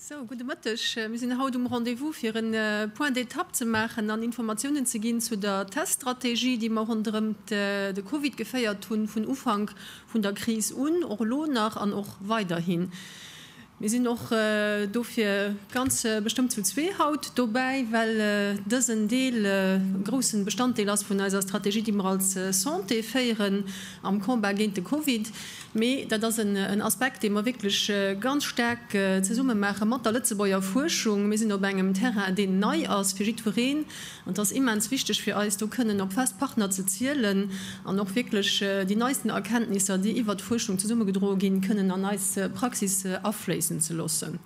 Sou, gudde Mëtteg. Mir sinn haut um Rendez-vous, fir e Point d'étape ze maachen an Informatiounen ze ginn zu der Teststrategie, déi mer ronderëm de Covid geféiert hunn, vun Ufank vun der Kris un, och elo nach an och weiderhin. Mir sinn och dofir ganz bestëmmt zu zwee haut dobäi, well dësen Deel e groussen Bestanddeel ass vun eiser Strategie, déi mer als Santé féieren am Combat géint de Covid. Mee dat ass en Aspekt, dee mer wierklech ganz staark zesumme maache mat der Lëtzebuerger Fuerschung. Mir sinn op engem Terrain, deen nei ass fir jiddwereen. An et ass immens wichteg fir eis, do kënnen op fest Partner ze zielen an och wierklech déi neisten Erkenntnisser, déi iwwert d'Fuerschung zesummegedroe ginn, kënnen an eis Praxis afléissen ze loossen.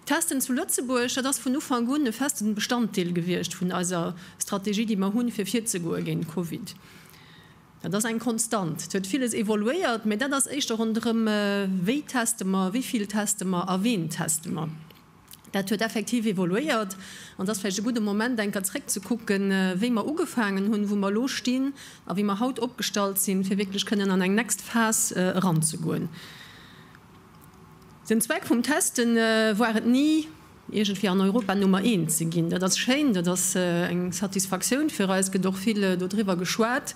D'Testen zu Lëtzebuerg, dat ass vun Ufank un e feste Bestanddeel gewiescht vun eiser Strategie, déi mer hunn, fir virzegoe géint Covid. Dat ass eng Konstant. Et huet villes evoluéiert, mä dat ass éischter ronderëm, Wéi teste mer, wéi vill teste mer a ween teste mer? Dat huet effektiv evoluéiert an et ass vläicht e gudde Moment, eng Kéier zréckzekucken, wéi mer ugefaangen hunn, wou mer elo stinn a wéi mer haut opgestallt sinn, fir wierklech kënnen an eng next Phas eranzegoen. Den Zweck vum Teste war et ni, iergendwéi an Europa Nummer eent ze ginn. Dat ass schéin, dat ass eng Satisfaktioun fir eis, gëtt och vill dodriwwer geschwat.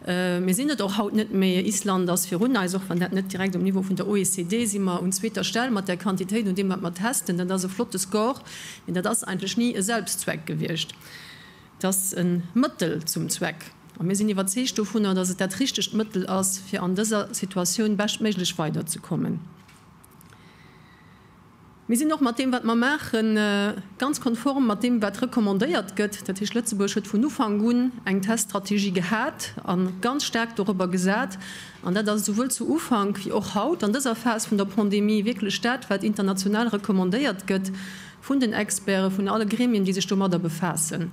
Mir sinn et och haut net méi. Island ass virun eis, och wann dat net direkt um Niveau vun der OECD, si mer un zweeter Stell mat där Quantitéit un deem wat mer testen. Dat ass e flotte Score, mee dat ass eigentlech ni e Selbstzweck gewiescht. Et ass e Mëttel zum Zweck a mir sinn iwwerzeegt dovunner, datt et dat richtegt Mëttel ass, fir an dëser Situatioun beschtméiglech weiderzekommen. Mir sinn och mat deem, wat mer maachen, ganz konform mat deem, wat recommandéiert gëtt. Dat heescht, Lëtzebuerg huet vun Ufank un eng Teststrategie gehat a ganz staark dorobber gesat. An dat ass esouwuel zu Ufank wéi och haut an dëser Phas vun der Pandemie wierklech dat, wat international recommandéiert gëtt vun den Experten, vun alle Gremien, déi sech domadder befaassen.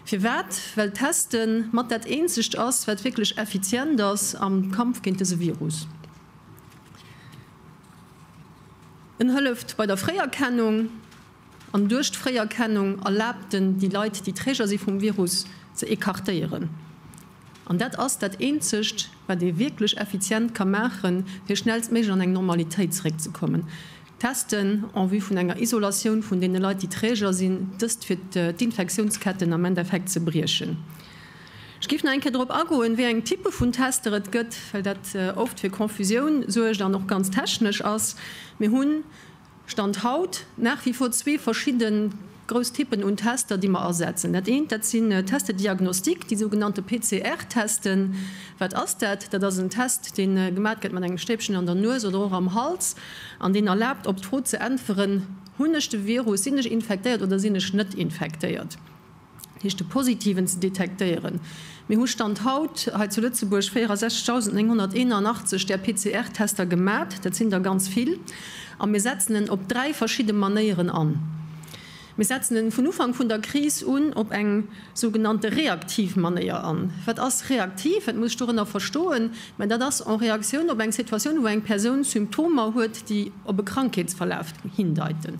Firwat? Well Teste mat dat eenzegt ass, wat wierklech effizient ass am Kampf géint dëse Virus. En hëlleft bei der Fréierkennung an duerch d'Fréierkennung erlaabt en, déi Leit, déi Träger si vum Virus, ze écartéieren. An dat ass dat eenzegt, wat ee wierklech effizient ka maachen, fir schnellstméiglech an eng Normalitéit zeréckzekommen. Testen en vue vun enger Isolatioun vun deene Leit, déi Träger sinn, dëst fir d'Infektiounsketten am Endeffekt ze briechen. Ech géif nach eng Kéier drop agoen, wéi eng Typpe vun Tester et gëtt, well dat oft fir Confusioun suergt an och ganz technesch ass. Mir hunn, Stand haut, nach wie vor zwee verschidde grouss Typpen un Tester, déi mer asetzen. Dat eent, dat sinn Tests de diagnostic, déi sougenannte PCR-Testen. Wat ass dat? Dat ass en Test, dee gemat gëtt mat engem Stäbchen an der Nues oder och am Hals an deen erlaabt, op d'Fro ze äntweren, Hunn ech de Virus, sinn ech infektéiert oder sinn ech net infektéiert? dat heescht de Positiven ze detektéieren. Mir hu Stand haut hei zu Lëtzebuerg 64.981 där PCR-Tester gemat, dat sinn der ganz vill, a mir setzen en op dräi verschidde Manéieren an. Mir setzen en vun Ufank vun der Kris un op eng sougenannte reaktiv Manéier an. Wat ass reaktiv? Wat muss ech dorënner verstoen? Mä dat ass en Reaktioun op eng Situatioun, wou eng Persoun Symptomer huet, déi op e Krankheetsverlaf hindeiten.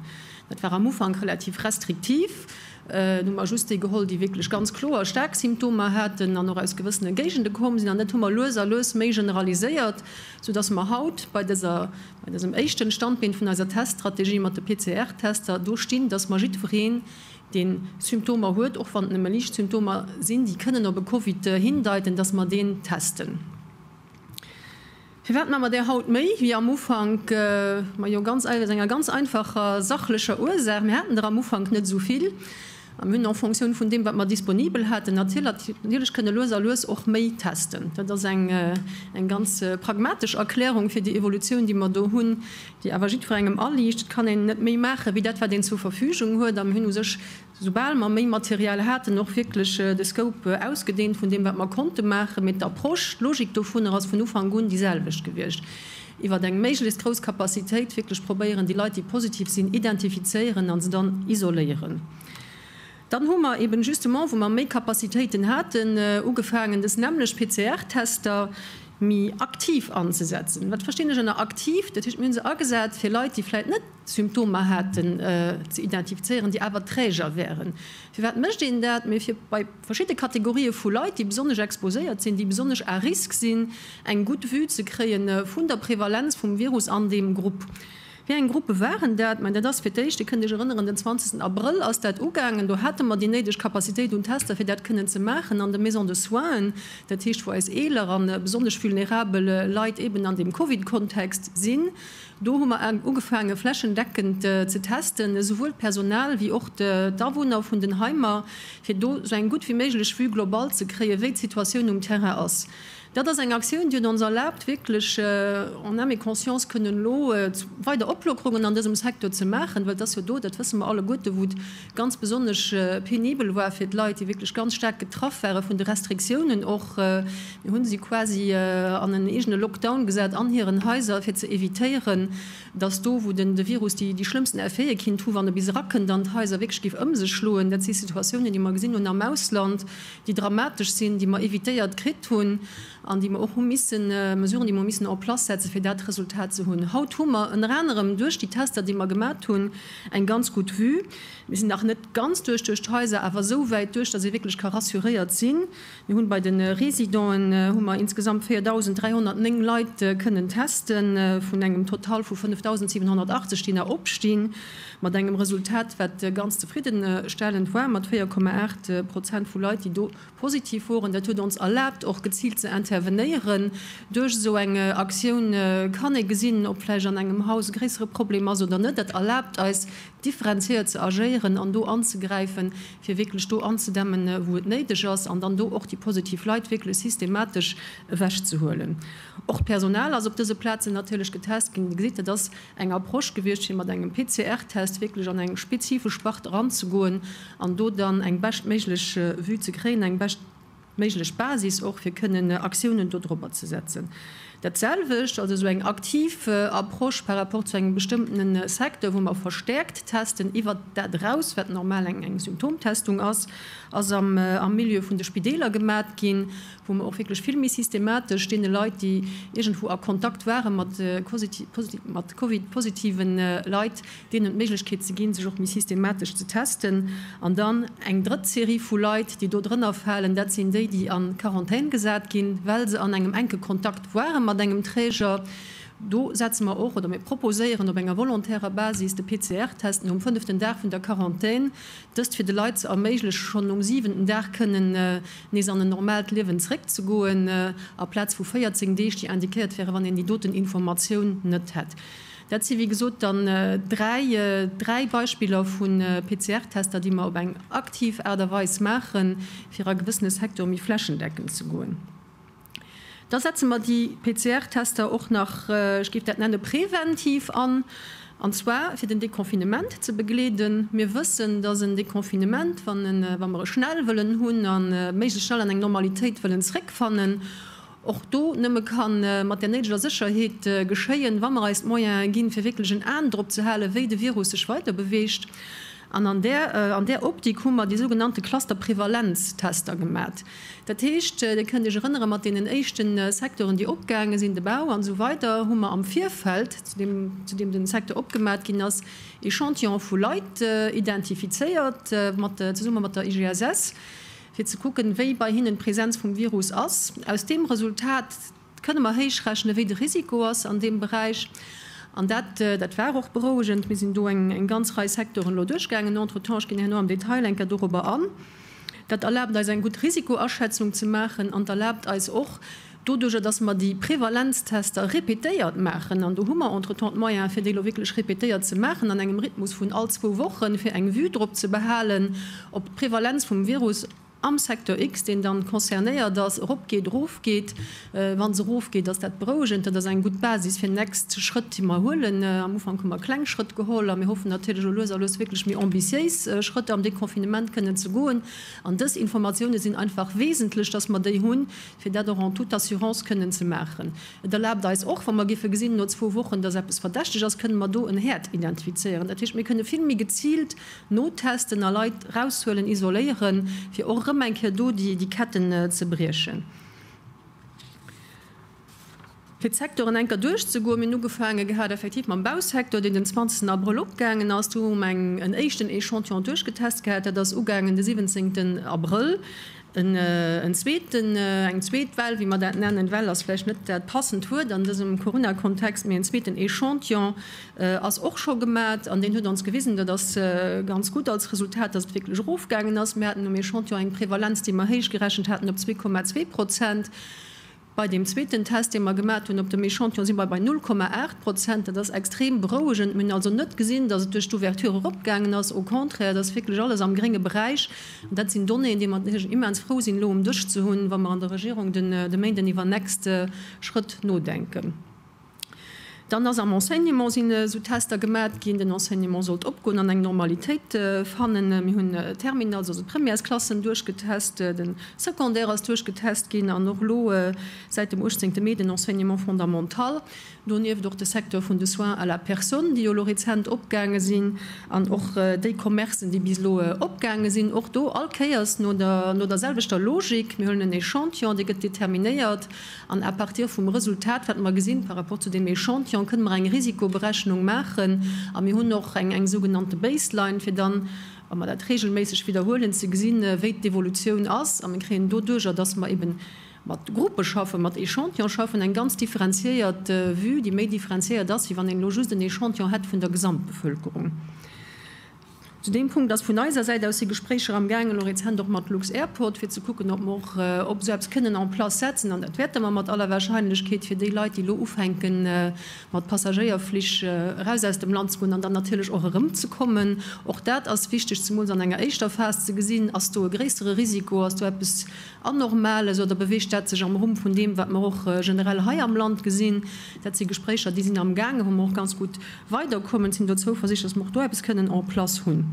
Dat war am Ufank relativ restriktiv. Do hu mer just déi geholl, déi wierklech ganz kloer staark Symptomer haten an och aus gewëssene Géigende komm sinn. An dat hu mer lues a lues méi generaliséiert, soudass mer haut bei dëser, bei dësem éischten Standbeen vun eiser Teststrategie mat de PCR-Tester do stinn, dass mer jiddwereen, dee Symptomer huet, och wann et nëmme liicht Symptomer sinn, déi kënnen op e Covid hindeiten, dass mer deen testen. Firwat maache mer där haut méi wéi am Ufank? Majo, ganz aus enger ganz einfacher sachlecher Ursaach, Mir haten der am Ufank net esou vill a mir hunn en Fonctioun vun deem, wat mer disponibel haten, natierlech kënne lues a lues och méi testen. Dat ass eng ganz pragmatesch Erklärung fir déi Evolutioun, déi mer do hunn, déi awer jiddwerengem aliicht. Et kann een net méi maache wéi dat, wat een zur Verfügung huet. A mir hunn u sech Soubal mer méi Material haten, och wierklech de Scope ausgedehnt vun deem, wat mer konnte maachen. Mee d'Approche, d'Logik dovunner ass vun Ufank un déi selwecht gewiescht, iwwer eng méiglechst grouss Capacitéit wierklech probéieren, déi Leit, déi positiv sinn, identifizéieren a se dann isoléieren. Dann hu mer eben justement, wou mer méi Capacitéiten haten, ugefaangen, dës nämmlecht PCR-Tester méi aktiv anzesetzen. Wat verstinn ech ënner aktiv? Dat heescht, mir hu se agesat fir Leit, déi vläicht net Symptomer haten, ze identifizéieren, déi awer Träger wären. Firwat mécht een dat? Mee fir bei verschidde Kategorië vu Leit, déi besonnesch exposéiert sinn, déi besonnesch à risque sinn, eng gutt Vue ze kréie vun der Prevalenz vum Virus an deem Grupp. Wéi eng Gruppe waren dat? Mä dat ass fir d'éischt, Dir kënnt Iech erënneren, den 20. Abrëll ass dat ugaangen, do hate mer déi néideg Capacitéit un Tester, fir dat kënnen ze maachen an de Maisons de soins, dat heescht wou eis eeler a besonnesch vulnerabel Leit eeben an deem Covid-Kontext sinn. Do hu mer ugefaange flächendeckend ze testen, esouwuel d'Personal wéi och d'Awunner vun den Heimer, fir do esou eng gutt wéi méiglech Vue globale ze kréien, wéi d'Situatioun um Terrain ass. Dat ass eng Aktioun, déi huet ons erlaabt, wierklech en âme et conscience kënnen elo weider Oplockerungen an dësem Secteur ze maachen, well et ass jo do, dat wësse mer alleguerte, wou et ganz besonnesch penibel war fir d'Leit, déi wierklech ganz staark getraff ware vun de Restriktiounen och. Mir hu si quasi an en eegene Lockdown gesat an hiren Haiser, fir ze evitéieren, dass do, wou den de Virus déi schlëmmsten Effete kinnt hu, wann e bis erakënnt an d'Haiser, wierklech géif ëm sech schloen. Dat si Situatiounen, déi mer gesinn hunn am Ausland, déi dramatesch sinn, déi mer evitéiert kritt hunn an déi mer och hu missen, Mesuren, déi mer hu missen en place setzen, fir dat Resultat ze hunn. Haut hu mer ënner anerem duerch déi Tester, déi mer gemat hunn, eng ganz gutt Vue. Mir sinn nach net ganz duerch duerch d'Haiser, awer esou wäit duerch, dass ee wierklech ka rassuréiert sinn. Mir hunn bei de Residenten hu mer insgesamt 4.309 Leit kënnen testen, vun engem Total vu 5.780, déi nach opstinn, mat engem Resultat, wat ganz zefriddenstellend war, mat 4,8 Prozent vu Leit, déi do positiv woren. Dat huet ons erlaabt, och geziilt ze intervenéieren. Duerch esou eng Aktioun kann ee gesinn, ob vläicht an engem Haus e gréissere Problem ass oder net. Dat erlaabt eis, differenziert ze agéieren an do anzegräifen, fir wierklech do anzedämmen, wou et néideg ass, an dann do och déi positiv Leit wierklech systematesch ewechzehuelen. Och d'Personal ass op dëse Plazen natierlech getest ginn. Dir gesitt, dat ass eng Approche gewiescht, fir mat engem PCR-Test wierklech an eng spezifesch Spart eranzegoen an do dann eng beschtméiglech Vue ze kréien, eng beschtméiglech Basis och, fir kënnen Aktiounen dodrobber ze setzen. Dat selwecht, also esou eng aktiv Approche par rapport zu engem bestëmmtene Secteur, wou mer verstäerkt testen iwwert dat eraus, wat normal eng Symptomtestung ass, ass am Milieu vun de Spideeler gemat ginn, wou mer och wierklech vill méi systematesch deene Leit, déi iergendwou a Kontakt ware mat Covid-positiven Leit, deenen d'Méiglechkeet ze ginn, sech och méi systematesch ze testen. An dann eng drëtt Serie vu Leit, déi do drënner falen, dat sinn déi, déi a Quarantän gesat ginn, well se an engem enke Kontakt ware mat engem Träger. Do setze mer och, oder mir proposéieren op enger volontärer Basis de PCR-Test nom fënneften Dag vun der Quarantän, dëst fir de Leit ze erméiglechen, schonn nom siwenten Dag kënnen nees an en normaalt Liewen zeréckzegoen, aplaz vu 14 Deeg, déi indiquéiert wären, wann een déi doten Informatioun net hätt. Dat si wéi gesot dann dräi Beispiller vu PCR-Tester, déi mer op eng aktiv Aart a Weis maachen, fir a gewëssene Secteure méi flächendeckend ze goen. Da setze mer déi PCR-Tester och nach, ech géif dat nenne preventiv an, an zwar fir den Deconfinement ze begleeden. Mir wëssen, dass en Deconfinement, wann en, wa mer e schnell wëllen hunn a méiglechst schnell an eng Normalitéit wëllen zréckfannen, och do nëmme ka mat där néideger Sécherheet geschéien, wa mer eis d'Moyene ginn, fir wierklech en Aen drop ze halen, wéi de Virus sech weiderbeweegt. An an där, an där Optik hu mer déi sougenannte Cluster-Prevalenztester gemat. Dat heescht, Dir kënnt Iech erënneren, mat deenen éischte Secteuren, déi opgaange sinn, de Bau an esou weider, hu mer am Virfeld, zu deem, zu deem de Secteur opgemat ginn ass, Echantillone vu Leit identifizéiert, mat, zesumme mat der IGSS, fir ze kucken, wéi bei hinnen d'Presenz vum Virus ass. Aus deem Resultat kënne mer héichrechnen, wéi de Risiko ass an deem Beräich. An dat, dat war och berouegend. Mir sinn do eng ganz Rei Secteuren elo duerchgaangen entretemps. Ech ginn herno am Detail eng Kéier dorobber an. Dat erlaabt eis, eng gutt Risikoaschätzung ze maachen an et erlaabt eis och, doduerjer dass mer déi Prevalenztester répétéiert maachen, an do hu mer entretemps d'Moyene fir déi elo wierklech répétéiert ze maachen an engem Rhythmus vun all zwou Wochen, fir eng Vue drop ze behalen, ob d'Prevalenz vum Virus am Secteur X, deen dann concernéiert ass, eropgeet, erofgeet. Wa se erofgeet, ass dat berouegend. Dat ass eng gutt Basis fir nächst Schrëtt, déi mer huelen. Am Ufank hu mer kleng Schrëtt geholl a mir hoffen natierlech elo lues a lues wierklech méi ambitiéis Schrëtt am Deconfinement kënnen ze goen. An dës Informatioune sinn einfach wesentlech, dass mer déi hunn, fir dat och en toute assurance kënnen ze maachen. Et erlaabt eis och, wa mer géife gesinn no zwou Wochen, dass eppes verdächteg ass, kënne mer do en Häerd identifizéieren. Dat heescht, mir kënne vill méi geziilt Notesten a Leit raushuelen, isoléieren, fir och erëm eng Kéier do déi Ketten ze briechen. Fir d'Secteuren eng Kéier duerchzegoen, Mir hunn ugefaange gehat effektiv mam Bausecteur, deen den 20 Abrëll opgaangen ass. Do hu mer eng en éischten Echantillon duerchgetest gehat. Dat ass ugaangen de 17 Abrëll. En zweeten, eng zweet Well, wéi mer dat nennen, Well ass vläicht net dat passend Wuert an dësem Corona-Kontext, mee en zweeten Echantillon ass och scho gemat an deen huet ons gewisen, dat ass ganz gutt als Resultat, dass et wierklech erofgaangen ass. Mir haten um Echantillon eng Prevalenz, déi mer héich gerechent haten op 2,2 Prozent. Bei deem zweeten Test, dee mer gemat hunn op dem Echantillon, si mer bei 0,8 Prozent. Dat ass extrem berouegend. Mir hunn also net gesinn, datt et duerch d'Ouverture eropgaangen ass. Au contraire, et ass wierklech alles am grénge Beräich. An dat sinn Donnéeën, déi mer natierlech immens frou sinn, elo um Dësch ze hunn, wa mer an der Regierung de Méinden iwwer nächst Schrëtt nodenken. Dann ass am Enseignement sinn esou Tester gemat ginn. Den Enseignement sollt opgoen an eng Normalitéit fannen. Mir hunn d'Terminals, also d'Premièresklassen duerchgetest, de Secondaire ass duerchgetest ginn an och elo säit dem 18 Mee den Enseignement fondamental. Donieft och de Secteur vun de Soins à la personne, déi jo elo rezent opgaange sinn an och déi Commercen, déi bis elo opgaange sinn. Och do all Kéiers no der no der selwechter Logik, Mir huelen en Echantillon, dee gëtt determinéiert An à partir vum Resultat, wat mer gesinn par rapport zu deem Echantillon, kënne mer eng Risikoberechnung maachen. A mir hunn och eng eng sougenannte Baseline, fir dann, wa mer dat regelméisseg widderhuelen, ze gesinn, wéi d'Evolutioun ass. A mir kréien doduerjer, dass mer eben mat Gruppe schaffen, mat Echantillon schaffen, eng ganz differenziéiert Vue, déi méi differenziéiert ass, wéi wann een elo just en Echantillon hätt vun der Gesamtbevölkerung. Zu deem Punkt ass vun eiser Säit aus si Gespréicher am gaangen, elo rezent och mat lux-Airport, fir ze kucken, ob mer och ob esou eppes kënnen en place setzen. An dat wäerte mer mat aller Wahrscheinlechkeet fir déi Leit, déi elo ufänke mat Passagéierflich eraus aus dem Land ze goen an dann natierlech och erëmzekommen. Och dat ass wichteg, zemools an enger éischter Phas ze gesinn, Ass do e gréissere Risiko, ass do eppes Anormales oder beweegt dat sech am Rumm vun deem, wat mer och generell hei am Land gesinn? Dat si Gespréicher, déi sinn am gaangen, wou mer och ganz gutt weiderkommen, sinn do zouversichtlech, dass mer och do eppes kënnen en place hunn.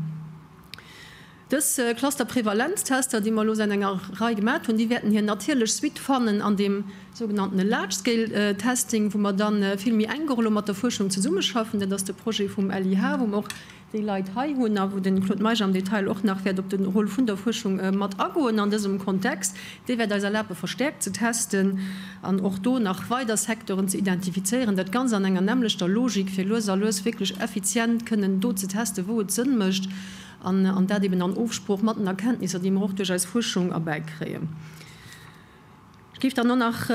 Dës Cluster-Prevalenztester, déi mer elo säit enger Rei gemat hunn, déi wäerten hir natierlech Suite fannen an deem sougenanntene Large-Scale Testing, wou mer da vill méi enk och elo mat der Fuerschung zesummeschaffen. Dat ass de Projet vum LIH, wou mer och déi Leit hei hunn a wou de Claude Meisch am Detail och nach wäert op de Rôle vun der Fuerschung mat agoen an dësem Kontext, dee wäert eis erlabe verstärkt ze testen an och do nach weider Secteuren ze identifizéieren, dat Ganzt an enger nämmlechter Logik, fir lues a lues wierklech effizient kënnen do ze testen, wou et Sënn mécht, an dat eben an Ofsprooch mat den Erkenntnisser, déi mer och duerch eis Fuerschung erbäikréien. Ech géif dann och nach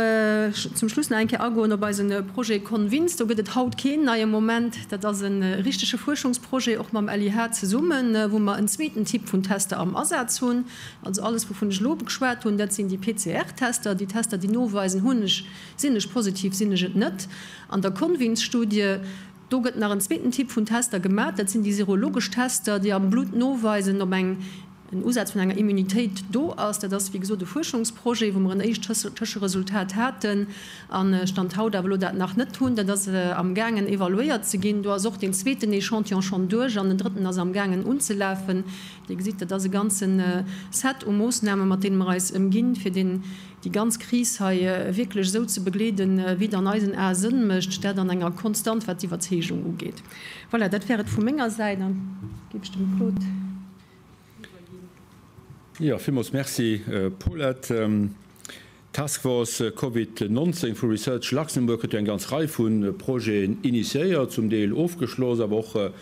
zum Schluss nach eng Kéier agoen op eise Projet Convins. Do gëtt et haut keen neie Moment. Dat ass e richtege Fuerschungsprojet, och mam LIH zesummen, wou mer en zweeten Typ vun Tester am Asaz hunn. Also alles, wouvun ech elo geschwat hunn, dat sinn déi PCR-Tester, déi Tester, déi noweisen, hunn ech, sinn ech positiv, sinn ech et net. An der Convins-Studie, do gëtt nach en zweeten Typ vun Tester gemat, dat sinn déi serologesch Tester, déi am Blutt noweisen, ob eng en Usaz vun enger Immunitéit do ass. Dat ass, wéi gesot, e Fuerschungsprojet, wou mer en éischt Tëscheresultat haten a Stand haut awer elo dat nach net hunn. Dat ass amgaangen evaluéiert ze ginn. Do ass och deen zweeten Echantillon schonn duerch an den drëtten ass amgaangen unzelafen. Dir gesitt, dat ass e ganze Set u Moossnamen, mat deene mer eis ëmginn, fir deen, déi ganz Kris hei wierklech esou ze begleeden, wéi et an eisen Ae Sënn mécht, dat an enger Konstant, wat d'Iwwerzeegung ugeet. Voilà, dat wär et vu menger Säit. Dann géif ech dem Claude. Jo, villmools Merci, Paulette. D'Task Force Covid 19 vu Research Luxembourg huet jo eng ganz Rei vu Projeten initiéiert, zum Deel ofgeschloss, awer och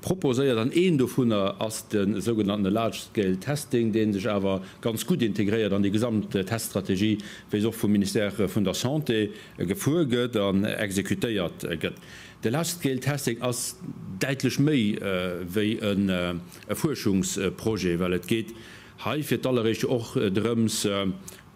proposéiert. An een dovunner ass de sougenannte Large Scale Testing, dee sech awer ganz gutt integréiert an déi gesamt Teststrategie, wéi se och vum Ministère vun der Santé gefuer gëtt an exekutéiert gëtt. De Large Scale Testing ass däitlech méi wéi e Fuerschungsprojet, well et geet hei fir d'alleréischt jo och drëms,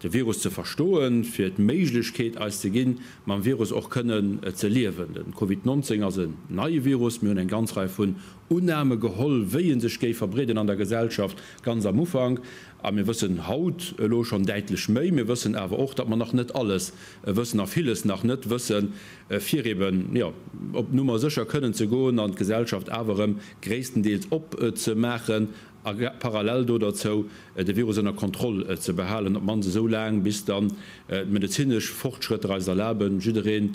de Virus ze verstoen, fir d'Méiglechkeet eis ze ginn, mam Virus och kënnen ze liewen. De Covid 19 ass en neie Virus. Mir hunn eng ganz Rei vun Unname geholl, wéi e sech géif verbreeden an der Gesellschaft, ganz am Ufank. A mir wëssen haut elo schonn däitlech méi. Mir wëssen awer och, datt mer nach net alles wëssen a villes nach net wëssen, fir eben, jo, op Nummer sécher kënnen ze goen an d'Gesellschaft awer erëm gréisstendeels opzemaachen. a parallel do derzou de Virus ënner Kontroll ze behalen, op d'mannst esou laang, bis dann d'medezinesch Fortschrëtter eis erlaben, jiddereen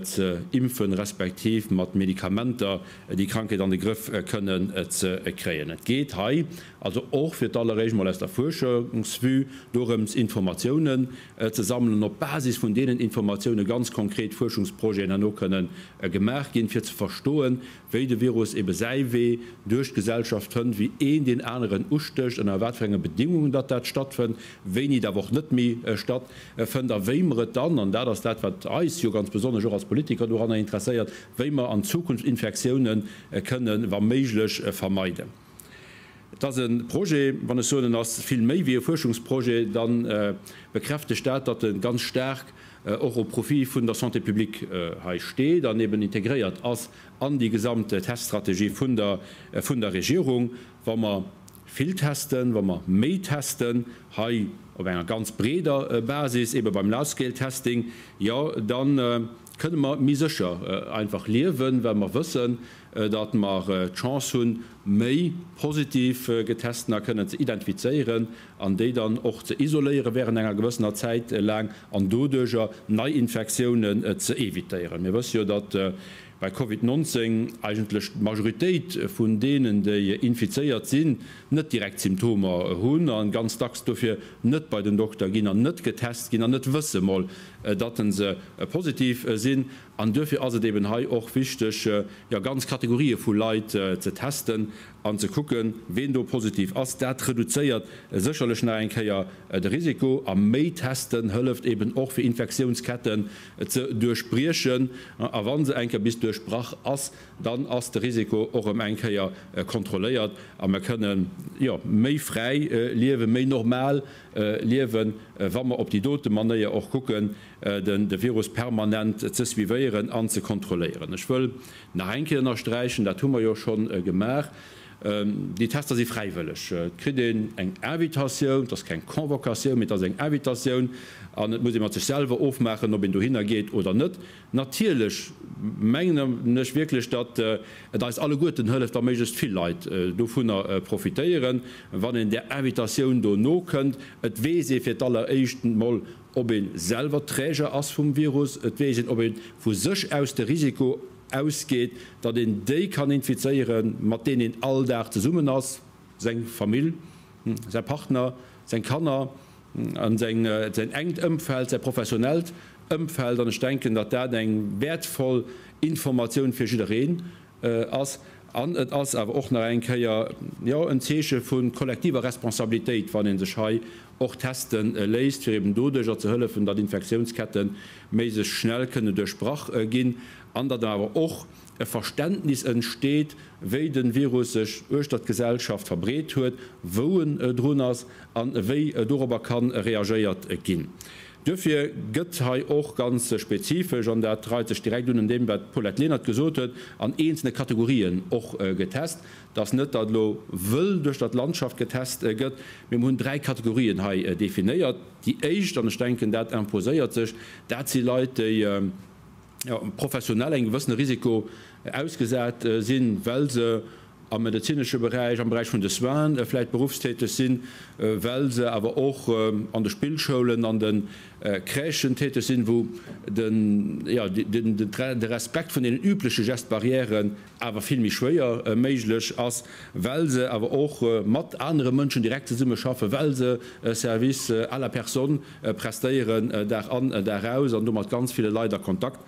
ze impfen, respektiv mat Medikamenter déi Krankheet an de Grëff kënnen ze kréien. Et geet hei also och fir d'alleréischt mol aus der Fuerschungsvue dorëms, Informatiounen ze sammelen, op Basis vun deenen Informatioune ganz konkret Fuerschungsprojeten herno kënnen gemaach ginn, fir ze verstoen, wéi de Virus ebe säi Wee duerch d'Gesellschaft fënnt, wéi een deen aneren ustécht, ënner wat fir enge Bedingungen datt dat stattfënnt, wéini et awer och net méi stattfënnt a wéi mer et dann, an dat ass dat, wat eis jo ganz besonnesch och als Politiker doranner interesséiert, wéi mer an Zukunft Infektioune kënnen, wa méiglech, vermeiden. Et ass e Projet, wann ech soen, en ass vill méi wéi e Fuerschungsprojet, da bekräftegt dat, datt e ganz staark och au profit vun der Santé publique hei steet an eben integréiert ass an déi gesamt Teststrategie vun der vun der Regierung. Wa mer vill testen, wa mer méi testen, hei op enger ganz breeder Basis, ebe beim Large-Scale-Testing, jo da kënne mer méi sécher einfach liewen, well mer wëssen, datt mer d'Chance hunn, méi positiv Getestener kënnen ze identifizéieren an déi dann och ze isoléiere während enger gewëssener Zäit laang an doduerjer Neiinfektiounen ze evitéieren. Mir wësse jo, datt bei Covid 19 eigentlech d'Majoritéit vun deenen, déi infizéiert sinn, net direkt Symptomer hunn a ganz dacks dofir net bei den Dokter ginn an net getest ginn an net wësse mol, datt se positiv sinn. An duerfir ass et eben hei och wichteg, jo, ganz Kategorië vu Leit ze testen an ze kucken, ween do positiv ass. Dat reduzéiert sécherlech nach eng Kéier de Risiko. A méi testen hëlleft eben och, fir Infektiounsketten ze duerchbriechen. A wa se eng Kéier bis duerchbrach ass, dann ass de Risiko och erëm eng Kéier kontrolléiert a mer kënnen, jo, méi fräi liewen, méi normal liewen, wa mer op déi dote Manéier och kucken, de Virus permanent ze suivéieren an ze kontrolléieren. Ech wëll nach eng Kéier ënnersträichen, dat hu mer jo scho gemaach, déi Tester si fräiwëlleg. Et kritt een eng Invitatioun, et ass keng Convocatioun, mee et ass eng Invitatioun an et muss ee mat sech selwer ofmaachen, ob een dohinner geet oder net. Natierlech mengen ech wierklech, datt et eis alleguerten hëlleft, wa méiglechst vill Leit dovunner profitéieren, wann een där Invitatioun do nokënnt. Et weess ee fir d'alleréischt mol, ob ee selwer Träger ass vum Virus, et weess een, ob ee vu sech aus de Risiko ausgeet, datt een déi kann infizéieren, mat deenen een all Dag zesummen ass, seng Famill, säi Partner, seng Kanner an säin enkt Ëmfeld, säi professionellt Ëmfeld. An ech denken, datt dat eng wäertvoll Informatioun fir jiddereen ass. An et ass awer och nach eng Kéier, jo, en Zeeche vu kollektiver Responsabilitéit, wann ee sech hei och teste léisst, fir eben doduerjer ze hëllefen, datt Infektiounsketten méi sech schnell kënne duerchbrach ginn an datt awer och e Verständnis entsteet, wéi de Virus sech uechter d'Gesellschaft verbreet huet, wou en drun ass a wéi dorobber ka reagéiert ginn. Duerfir gëtt hei och ganz spezifesch, an dat reit sech direkt un un deem, wat d'Paulette Lenert gesot huet, an eenzelne Kategorien och getest. Et ass net, datt elo wëll duerch der d'Landschaft getest gëtt, mee mer hunn 3 Kategorien hei definéiert. Déi éischt, an ech denken, dat imposéiert sech, dat si Leit, déi professionell engem gewëssene Risiko ausgesat sinn, well se am medezinesche Beräich, am Beräich vun de Soinen vläicht beruffstäteg sinn, well se awer och an de Spillschoulen, an de Crèchen täteg sinn, wou de Respekt vun deenen übleche Gestes barrièren awer vill méi schwéier méiglech ass, well se awer och mat anere Mënschen direkt zesummeschaffen, well se e Service à la personne prestéieren, Dag an, Dag aus, an do mat ganz ville Leit a Kontakt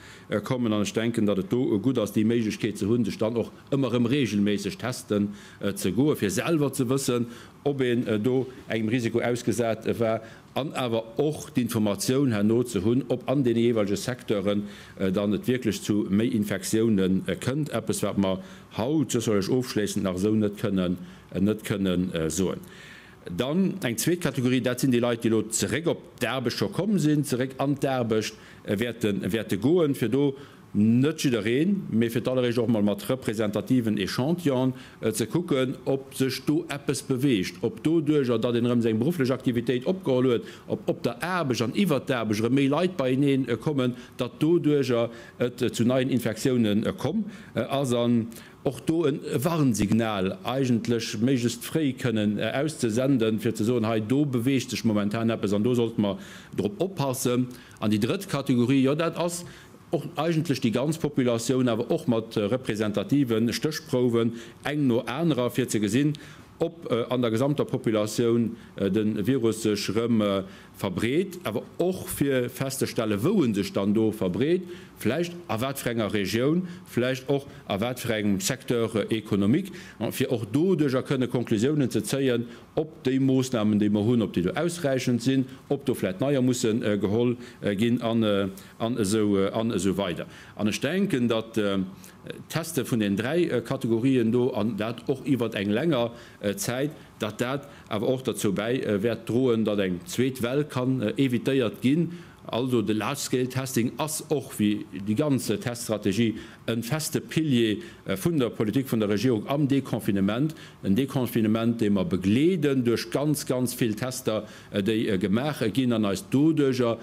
kommen. An ech denken, datt et do gutt ass, déi Méiglechkeet ze hunn, sech dann och ëmmer erëm reegelméisseg testen ze goen, fir selwer ze wëssen, ob een do engem Risiko ausgesat war, an awer och d'Informatioun herno ze hunn, ob an deene jeeweilege Secteuren dann et wierklech zu méi Infektioune kënnt, eppes wat mer haut sécherlech ofschléissend nach esou net kënnen net kënnen soen. Dann eng zweet Kategorie, dat sinn déi Leit, déi elo zeréck op d'Aarbecht scho komm sinn, zeréck an d'Aarbecht wäerte wäerte goen, fir do Net jiddereen, mee fir d'alleréischt och mol mat representativen Echantillonen ze kucken, ob sech do eppes beweegt, ob doduerjer, datt een erëm seng berufflech Aktivitéit opgeholl huet, ob op der Aarbecht an iwwert d'Aarbecht erëm méi Leit beieneen kommen, datt doduerjer et zu neien Infektioune komm ass. An. och do e Warnsignal eigentlech méiglechst fréi kënnen auszesenden, fir ze soen, hei do beweegt sech momentan eppes an do sollte mer drop oppassen. An déi drëtt Kategorie, jo dat ass och eigentlech déi ganz Populatioun, awer och mat representative Stéchprouwen, eng no anerer, fir ze gesinn, ob an der gesamter Populatioun de Virus sech erëm verbreet, awer och fir festzestellen, wou e sech dann do verbreet, vläicht a wat fir enger Regioun, vläicht och a wat fir engem Secteur économique, fir och doduerjer kënne Konklusiounen ze zéien, ob déi Moosnamen, déi mer hunn, ob déi do ausräichend sinn, ob do vläicht neier musse geholl ginn an esou weider. An ech denken, datt d'Teste vun den 3 Kategorien do, an dat och iwwert eng länger Zäit, datt dat awer och derzou bäi wäert droen, datt eng zweet Well kann evitéiert ginn. Also de Large Scale Testing ass och, wéi déi ganz Teststrategie, e feste Pilier vun der Politik vun der Regierung am Deconfinement. En Deconfinement, dee mer begleeden duerch ganz, ganz vill Tester, déi gemaach ginn an eis doduerjer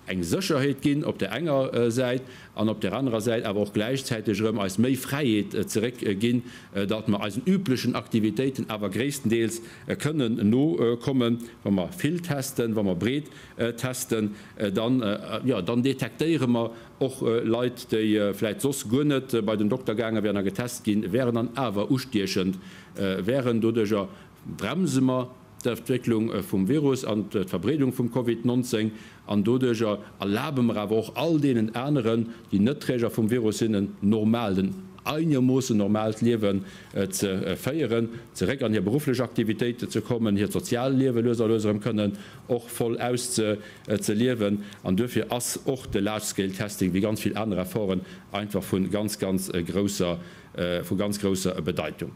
eng Sécherheet ginn op där enger Säit an op där anerer Säit awer och gläichzäiteg erëm eis méi Fräiheet zeréck ginn, datt mer eisen üblechen Aktivitéiten awer gréisstendeels kënnen nokommen. Wa mer vill testen, wa mer breet testen, dann, jo, dann detektéiere mer och Leit, déi vläicht soss guer net bei den Dokter gaange wären a getest gi wären an awer ustiechend wären. Doduerjer bremse mer d'Entwécklung vum Virus an d'Verbreedung vum Covid 19 an doduerjer erlabe mer awer och all deenen aneren, déi net Träger vum Virus sinn, en normaalt, en einermoossen normaalt Liewen ze féieren, zeréck an hir berufflech Aktivitéite ze kommen, hiert sozial Liewe lues a lues erëm kënnen och voll auszeliewen. An duerfir ass och de Large-Scale-Testing, wéi ganz vill aner Efforten, einfach vu ganz, ganz grousser, vu ganz grousser Bedeitung.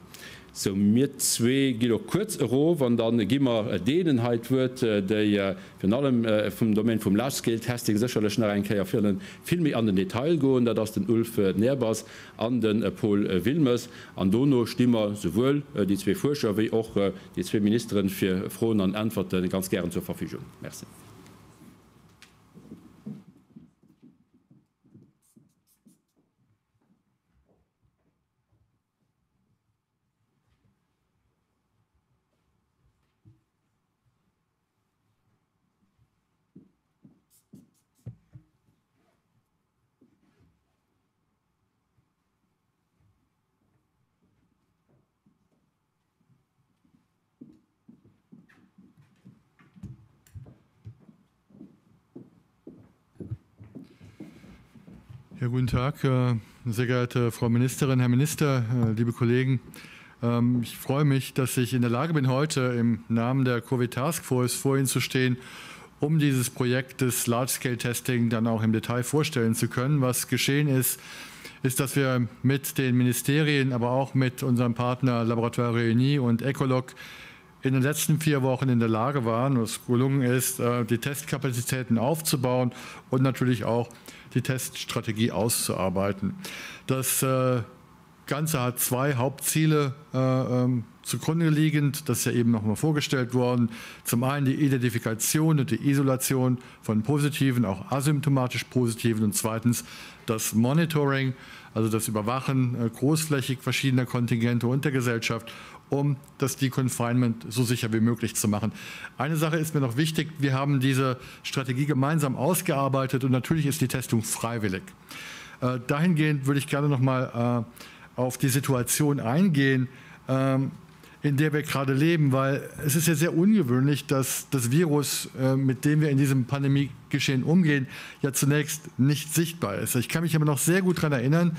Sou, mir zwee gi lo kuerz erof an da gi mer deenen hei d'Wuert, déi virun allem vum Domaine vum Large-Scale-Testing sécherlech nach eng Kéier virun vill méi an den Detail goen. Dat ass den Ulf Nehrbass an de Paul Wilmes. An dono sti mer souwuel déi zwee Fuerscher wéi och déi zwee Ministeren fir Froen an Äntwerte ganz gären zur Verfügung. Merci. Ja, guten Tag, äh, sehr geehrte Frau Ministerin, Herr Minister, äh, liebe Kollegen. Ähm, ich freue mich, dass ich in der Lage bin, heute im Namen der Covid Task Force vor Ihnen zu stehen, um dieses Projekt des Large-Scale-Testing dann auch im Detail vorstellen zu können. Was geschehen ist, ist, dass wir mit den Ministerien, aber auch mit unserem Partner Laboratoire Réunis und Ecolog in den letzten vier Wochen in der Lage waren, was gelungen ist, äh, die Testkapazitäten aufzubauen und natürlich auch die Teststrategie auszuarbeiten. Das äh, Ganze hat zwei Hauptziele äh, ähm, zugrunde liegend, das ist ja eben noch mal vorgestellt worden. Zum einen die Identifikation und die Isolation von positiven, auch asymptomatisch positiven und zweitens das Monitoring, also das Überwachen äh, großflächig verschiedener Kontingente und der Gesellschaft, um das Deconfinement so sicher wie möglich zu machen. Eine Sache ist mir noch wichtig, wir haben diese Strategie gemeinsam ausgearbeitet und natürlich ist die Testung freiwillig. Äh, dahingehend würde ich gerne noch mal äh, auf die Situation eingehen, ähm, in der wir gerade leben, weil es ist ja sehr ungewöhnlich, dass das Virus, äh, mit dem wir in diesem Pandemiegeschehen umgehen, ja zunächst nicht sichtbar ist. Ich kann mich aber noch sehr gut daran erinnern,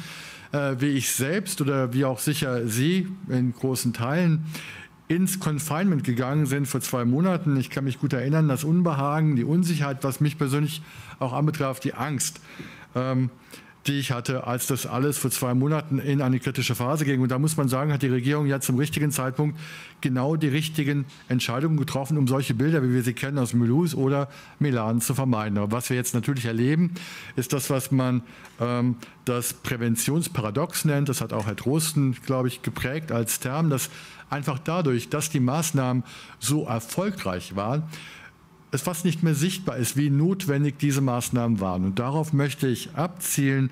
äh, wie ich selbst oder wie auch sicher Sie in großen Teilen ins Confinement gegangen sind vor zwei Monaten. Ich kann mich gut erinnern, das Unbehagen, die Unsicherheit, was mich persönlich auch anbetraf, die Angst. Ähm, die ich hatte, als das alles vor zwei Monaten in eine kritische Phase ging. Und da muss man sagen, hat die Regierung ja zum richtigen Zeitpunkt genau die richtigen Entscheidungen getroffen, um solche Bilder, wie wir sie kennen aus Mulhouse oder Milan, zu vermeiden. Aber was wir jetzt natürlich erleben, ist das, was man ähm, das Präventionsparadox nennt. Das hat auch Herr Drosten, glaube ich, geprägt als Term, dass einfach dadurch, dass die Maßnahmen so erfolgreich waren, es fast nicht mehr sichtbar ist, wie notwendig diese Maßnahmen waren. Und darauf möchte ich abzielen,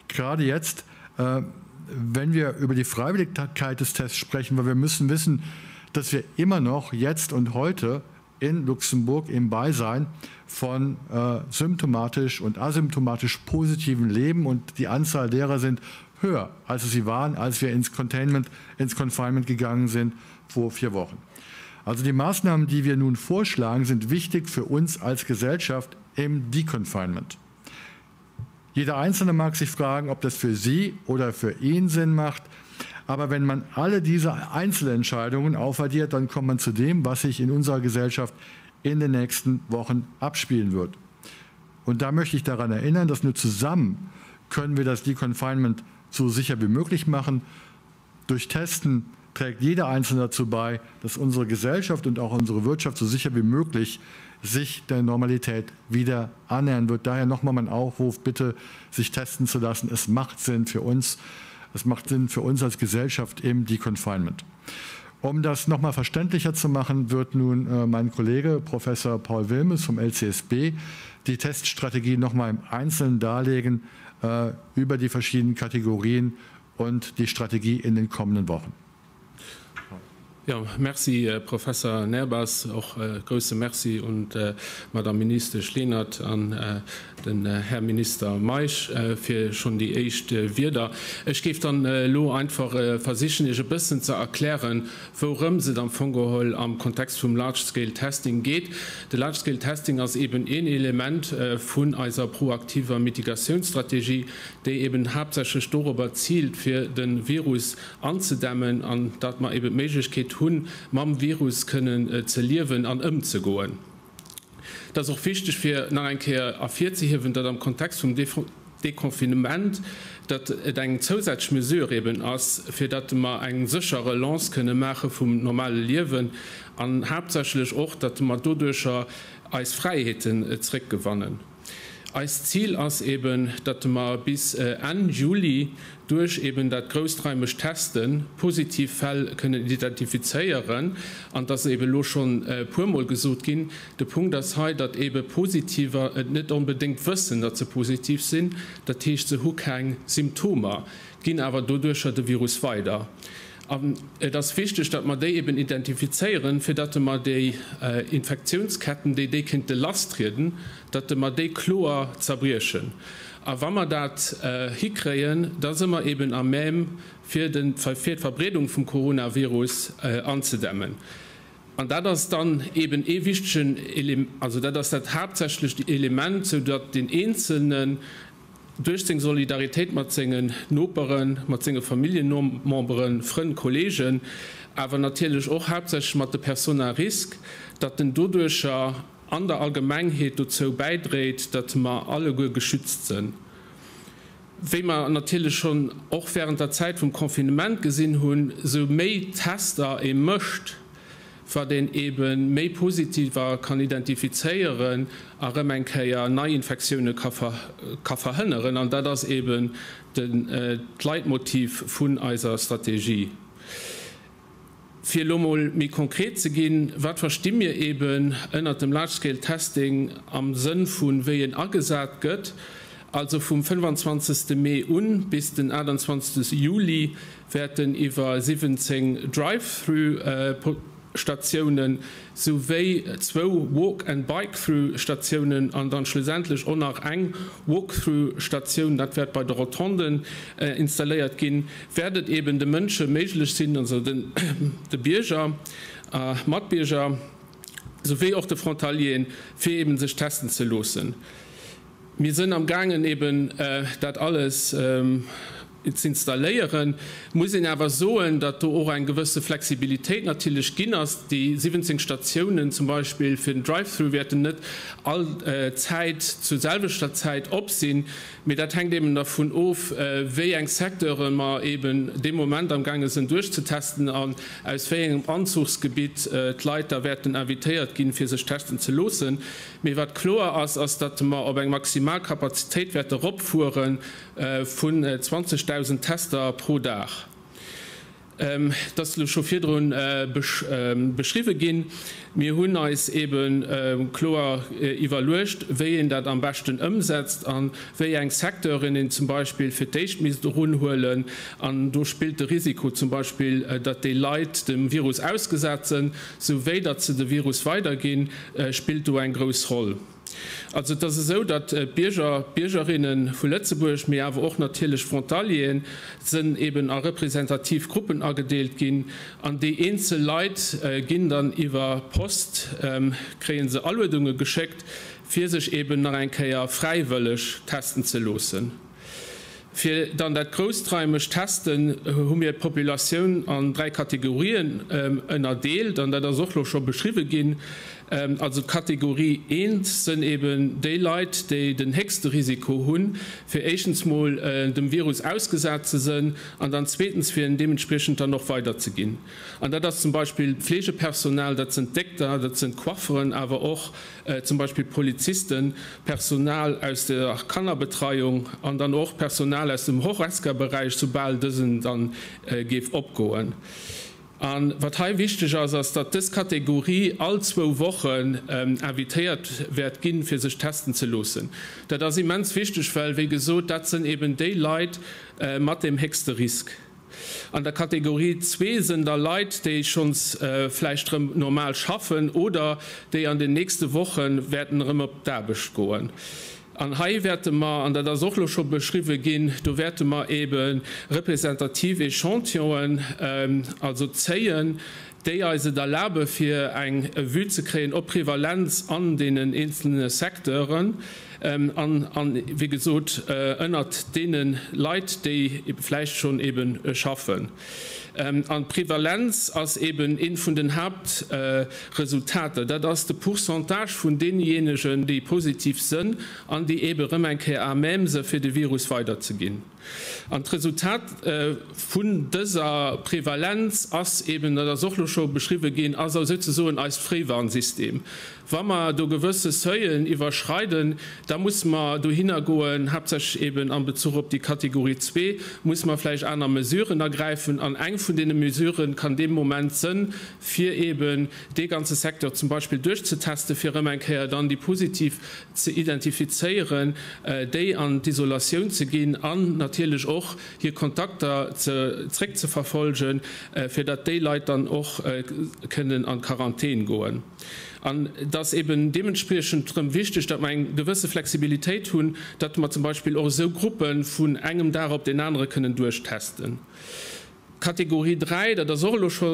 gerade jetzt, äh, wenn wir über die Freiwilligkeit des Tests sprechen, weil wir müssen wissen, dass wir immer noch jetzt und heute in Luxemburg im Beisein von äh, symptomatisch und asymptomatisch positiven Leben und die Anzahl derer sind höher, als sie waren, als wir ins Containment, ins Confinement gegangen sind vor vier Wochen. Also die Maßnahmen, die wir nun vorschlagen, sind wichtig für uns als Gesellschaft im Deconfinement. Jeder Einzelne mag sich fragen, ob das für sie oder für ihn Sinn macht. Aber wenn man alle diese Einzelentscheidungen aufaddiert, dann kommt man zu dem, was sich in unserer Gesellschaft in den nächsten Wochen abspielen wird. Und da möchte ich daran erinnern, dass nur zusammen können wir das Deconfinement so sicher wie möglich machen. Durch Testen trägt jeder Einzelne dazu bei, dass unsere Gesellschaft und auch unsere Wirtschaft so sicher wie möglich sich der Normalität wieder annähern wird. Daher nochmal mein Aufruf, bitte sich testen zu lassen. Es macht Sinn für uns. Es macht Sinn für uns als Gesellschaft im Deconfinement. Um das nochmal verständlicher zu machen, wird nun äh, mein Kollege Professor Paul Wilmes vom LCSB die Teststrategie nochmal im Einzelnen darlegen äh, über die verschiedenen Kategorien und die Strategie in den kommenden Wochen. Jo, Merci Professor Nerbas, och e grouse Merci un d'Madame Ministesch Lenert an den Här Minister Meisch fir schonn déi éischt Wierder. Ech géif dann elo einfach versichen, Iech e bëssen ze erklären, wourëms et am Fong geholl am Kontext vum Large-Scale Testing geet. De Large-Scale Testing ass eben een Element vun eiser proaktiver Mitigatiounsstrategie, déi eben haaptsächlech dorobber ziilt, fir de Virus anzedämmen an datt mer eben d'Méiglechkeet hunn, mam Virus kënnen ze liewen an ëmzegoen. Et ass och wichteg, fir nach eng Kéier ervirzehiewen, datt am Kontext vum Deconfinement, datt et eng zousätzlech Mesure eben ass, fir datt mer eng sécher Relance kënne maache vum normale Liewen an haaptsächlech och, datt mer doduercher eis Fräiheeten zréckgewannen. Eist Zil ass eben, datt mer bis Enn Juli duerch eben dat grousstraimegt Testen positiv Fäll kënnen identifizéieren. An et ass eben elo schonn e puermol gesot ginn, de Punkt ass hei, datt ebe Positiver et net onbedéngt wëssen, datt se positiv sinn. Dat heescht, se hu keng Symptomer, ginn awer doduercher de Virus weider. An et ass wichteg, datt mer déi eben identifizéieren, fir datt mer déi Infektiounsketten, déi déi kéinte lasstrieden, datt mer déi kloer zerbriechen. A wa mer dat hikréien, da si mer eben à même, fir d'Verbreedung vum Coronavirus anzedämmen. An dat ass dann eben ee wichtegen Element, also dat ass dat haaptsächlecht Element, soudatt deen Eenzelnen duerch seng Solidaritéit mat sengen Noperen, mat senge Familljenmemberen, Frënn, Kollegen, awer natierlech och haaptsächlech mat de Personnes à risque, datt en doduercher an der Allgemengheet dozou bäidréit, datt mer alleguer geschützt sënn. Wéi mer natierlech schonn och während der Zäit vum Confinement gesinn hunn, sou méi Tester ee mécht, wat een ebe méi Positiver kann identifizéieren a rëm eng Kéier Neiinfektioune ka verhënneren. An dat ass eben d'Leitmotiv vun eiser Strategie. Fir elo mol méi konkret ze ginn, Wat versti mir eben ënnert dem Large-Scale Testing am Sënn vu wéi en agesat gëtt? Also vum 25. Mee un bis den 28. Juli wäerten iwwer 17 Drive-Through-Statiounen, souwéi zwou Walk-and-Bike-Through-Statiounen an dann schlussendlech och nach eng Walk-Through-Statioun, dat wäert bei de Rotonden installéiert ginn, wäert et eben de Mënsche méiglech sinn, also de Bierger a Matbierger, souwéi och de Frontalieren, fir eben sech testen ze loossen. Mir sënn am gaangen eben dat alles z'installéieren. Muss een awer soen, datt do och eng gewësse Flexibilitéit natierlech ginn ass. Déi 17 Statiounen zum Beispill fir den Drive-through wäerten net all Zäit zur selwechter Zäit op sinn, mee dat hänkt eben dervun of, wéi eng Secteure mer eben dee Moment am gaange sënn duerchzetesten an aus wéi engem Anzuchsgebitt d'Leit da wäerten invitéiert ginn, fir sech testen ze loossen. Mee wat kloer ass, ass, datt mer op eng maximal Kapazitéit wäerte eropfuere vun 20.000 Tester pro Dag. Et ass elo scho virdrun beschriwwe ginn. Mir hunn eis ebe kloer iwwerluecht, wéi een dat am beschten ëmsetzt a wéi eng Secteuren een zum Beispill fir d'éischt misst erunhuelen. An do spillt de Risiko zum Beispill, datt déi Leit dem Virus ausgesat sënn, souwéi datt se de Virus weiderginn, spillt do eng grouss Roll. Also et ass esou, datt d'Bierger, d'Biergerinne vu Lëtzebuerg, mee awer och natierlech Frontalieren, sënn eben a representativ Gruppen agedeelt ginn an déi eenzel Leit ginn dann iwwer Post, kréie se Aluedunge geschéckt, fir sech eben nach eng Kéier fräiwëlleg testen ze loossen. Fir dann dat grousstraimegt Testen hu mir d'Populatioun an 3 Kategorien ënnerdeelt, an dat ass och lo scho beschriwwe ginn. Also d'Kategorie eent sënn eben déi Leit, déi den héchste Risiko hunn, fir éischtens mol dem Virus ausgesat ze sënn an dann zweetens fir en deementspriechend dann och weiderzeginn. An dat ass zum Beispill d'Fleegepersonal, dat sënn d'Dékter, dat sënn d'Coifferen, awer och zum Beispill Polizisten, Personal aus der Kannerbetreiung an dann och Personal aus dem Horesca-Beräich, soubal dësen dann géif opgoen. A wat hei wichteg ass, ass, datt dës Kategorie all zwou Wochen invitéiert wäert ginn, fir sech testen ze loossen. Dat ass immens wichteg, well, wéi gesot, dat sënn eben déi Leit mat deem héchste Risk. An der Kategorie zwee sënn da Leit, déi schonns vläicht rëm normal schaffen oder déi an den nächste Woche wäerten erëm op d'Aarbecht goen. An hei wäerte mer, an dat ass och elo scho beschriwwe ginn, do wäerte mer eebe representativ Echantillonen also zéien, déi eis et erlabe fir eng Vue ze kréien op d'Prevalenz an deenen eenzelne Secteuren an, wéi gesot, ënnert deene Leit, déi vläicht schonn ebe schaffen. An d'Prevalenz ass eben eent vun den Haaptresultater. Dat ass de Pourcentage vun deenienegen, déi positiv sënn an déi ebe erëm eng Kéier à même se fir de Virus weiderzeginn. An d'Resultat vun dëser Prevalenz ass eben, dat ass och elo scho beschriwwe ginn, ass souzesoen eist Fréiwarnsystem. Wa mer do gewësse Seuilen iwwerschreiden, da musse mer dohinner goen, haaptsächlech eben am Bezuch op déi Kategorie zwee, musse mer vläicht aner Mesuren ergräifen. An eng vun deene Mesurë kann dee Moment sënn, fir eben dee ganze Secteur zum Beispill duerchzetesten, fir erëm eng Kéier dann déi positiv ze identifizéieren, déi an d'Isolatioun ze ginn an natierlech och hir Kontakter zréckzeverfolgen, fir datt déi Leit dann och kënnen an d'Quarantän goen. An et ass eben deementspriechend erëm wichteg, datt mer eng gewësse Flexibilitéit hunn, datt mer zum Beispill och esou Gruppe vun engem Dag op deen anere kënnen duerchtesten. Kategorie 3, dat ass och elo scho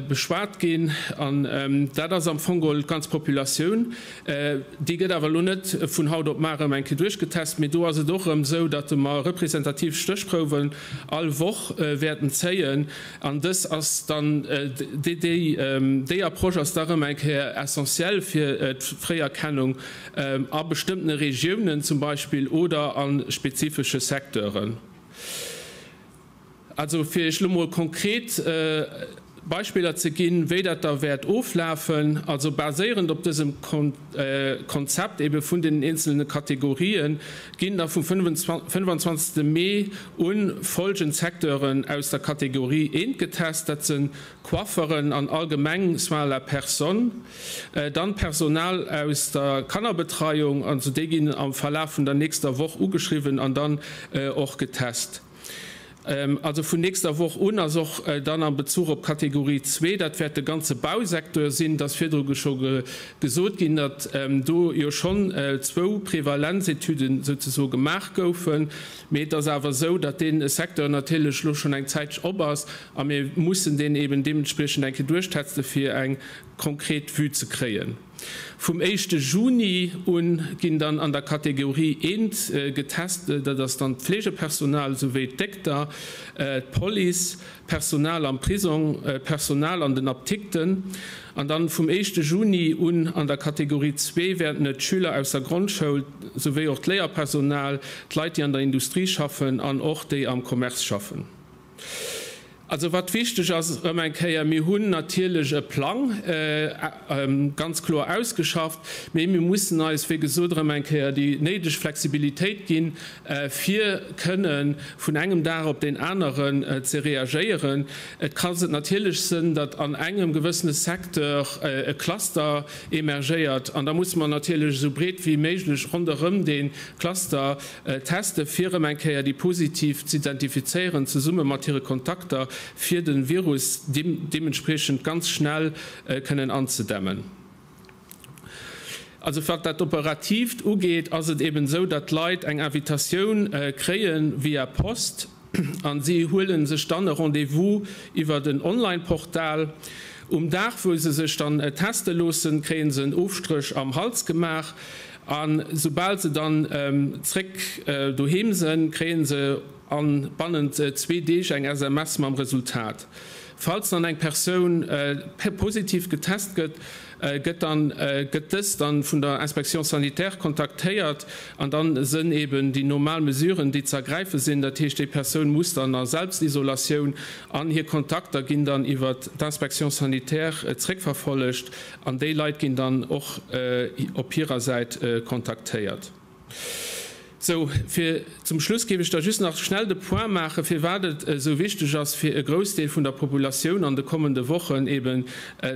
beschwat ginn, an dat ass am Fong geholl d'ganz Populatioun. Déi gëtt awer elo net vun haut op mar erëm eng Kéier duerchgetest, mee do ass et och erëm esou, datt mer representativ Stéchprouwen all Woch wäerten zéien. An dës ass dann, déi Approche ass da erëm eng Kéier essentiell fir d'Fréierkennung a bestëmmtene Regiounen zum Beispill oder a spezifesche Secteuren. Also fir Iech elo mol konkret Beispiller ze ginn, wéi dat da wäert oflafen, also baséierend op dësem Konzept ebe vun den eenzelne Kategorien, ginn da vum 25. Mee u folgend Secteuren aus der Kategorie eent getest, dat sinn Coifferen an allgemeng Soins à la personne, dann d'Personal aus der Kannerbetreiung, also déi ginn am Verlaf vun der nächster Woch ugeschriwwen an dann och getest. Also vun nächster Woch un ass och dann am Bezuch op d'Kategorie zwee, dat wäert de ganze Bausecteur sinn, et ass virdru scho gesot ginn, datt do jo schonn zwou Prevalenzetüden souzesoe gemaach goufen, mee et ass awer esou, datt dee Secteur natierlech elo schonn eng Zäitch op ass a mir mussen deen eben deementspriechend eng Kéier duerchtesten, fir eng konkret Vue ze kréien. Vum éischte Juni un ginn dann an der Kategorie eent getest, dat ass dann d'Fleegepersonal souwéi d'Dékter, d'Police, d'Personal am Prisong, d'Personal an den Aptikten. An dann vum éischte Juni un an der Kategorie zwee wäerten et d'Schüler aus der Grondschoul souwéi och d'Léierpersonal, d'Leit déi an der Industrie schaffen an och déi am Commerce schaffen. Also wat wichteg ass, erëm eng Kéier, Mir hunn natierlech e Plang ganz kloer ausgeschafft, mee mir mussen eis, wéi gesot, erëm eng Kéier déi néideg Flexibilitéit ginn, fir kënne vun engem Dag op deen aneren ze reagéieren. Et ka natierlech sënn, datt an engem gewëssene Secteur e Cluster emergéiert an da musse mer natierlech esou breet wéi méiglech ronderëm dee Cluster Teste fir erëm eng Kéier déi Positiv z'identifizéieren, zesumme mat hire Kontakter, fir de Virus deementspriechend ganz schnell kënnen anzedämmen. Also wat dat Operatiivt ugeet, ass et eben esou, datt d'Leit eng Invitatioun kréie via Post a si huele sech dann e Rendez-vous iwwert en Online-Portal. Um Dag, wou se sech dann teste loossen, kréie se en Ofstréch am Hals gemaach. A soubal se dann zréck doheem sënn, kréien se an bannent zwee Deeg eng SMS mam Resultat. Falls dann eng Persoun positiv getest gëtt, gëtt dann gëtt dës dann vun der Inspection sanitaire kontaktéiert an dann sënn eben déi normal Mesuren déi ze ergräife sinn. Dat heescht déi Persoun muss dann a Selbstisolatioun an hir Kontakter ginn dann iwwert d'Inspection sanitaire zréckverfollegt. An déi Leit ginn dann och op hirer Säit kontaktéiert. Sou, fir zum Schluss géif ech da just nach schnell de Point maachen, firwat et esou wichteg ass, fir e Groussdeel vun der Populatioun an de kommende Wochen eben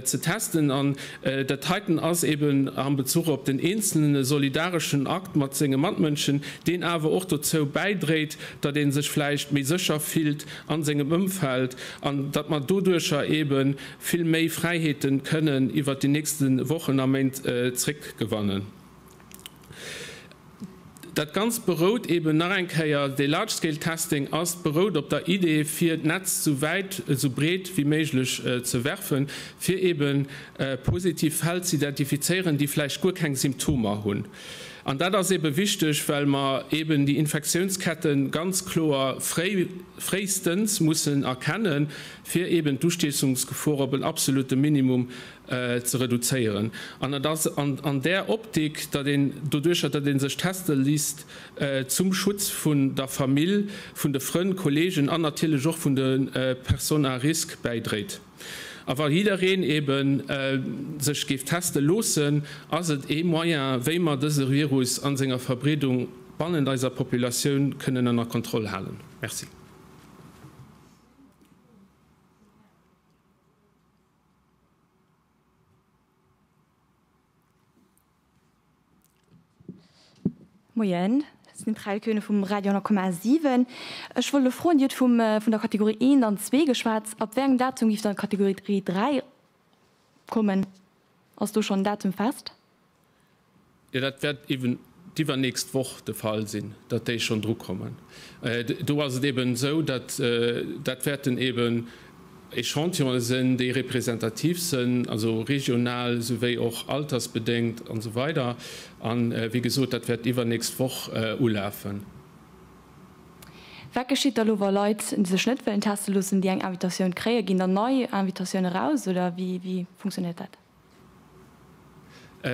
ze testen. An dat heiten ass eben am Bezuch op den eenzelne solidareschen Akt mat senge Matmënschen, deen awer och dozou bäidréit, datt ee sech vläicht méi sécher fillt a sengem Ëmfeld an datt mer doduercher eben vill méi Fräiheeten kënnen iwwert déi nächste Wochen a Méint zréckgewannen. Dat Ganzt berout eben nach eng Kéier, dee Large Scale Testing ass, berout op der Idee fir d'Netz sou wäit, sou breet wéi méiglech ze werfen, fir eben positiv Fäll ze identifizéieren, déi vläicht guer keng Symptomer hunn. An dat ass ebe wichteg, well mer eben déi Infektiounsketten ganz kloer fréi, fréistens mussen erkennen, fir eben d'Ustiechungsgefor op en absolute Minimum ze reduzéieren. An et ass an där Optik, datt een doduercher, datt ee sech teste lisst, zum Schutz vun der Famill, vun de Frënn, Kollegen an natierlech och vun de Personnes à risque bäidréit. A wa jiddereen ebe sech géif teste loossen, ass et ee Moyen, wéi mer dëse Virus a senger Verbreedung bannent eiser Populatioun kënnen ënner Kontroll halen. Merci. Moien, ech sinn d'Rahel Koehne vum Radio 10,7. Ech wollt elo froen, Dir hutt vum, vun der Kategorie 1 an 2 geschwat. Ab wéi engem Datum géif dann d'Kategorie 3 kommen? Ass do schonn en Datum fest? Jo, dat wäert eeben d'iwwernächst Woch de Fall sinn, datt déi schonn drukommen. Do ass et eeben esou, datt dat wäerten eeben Echantillonen sinn, déi representativ sinn, also regional souwéi och altersbedéngt an esou weider. A wéi gesot, dat wäert iwwernächst Woch ulafen. Wat geschitt da elo, wa Leit sech net wëllen teste loossen, déi eng Invitatioun kréien? Ginn dann nei Invitatioune raus oder wéi funktionéiert dat?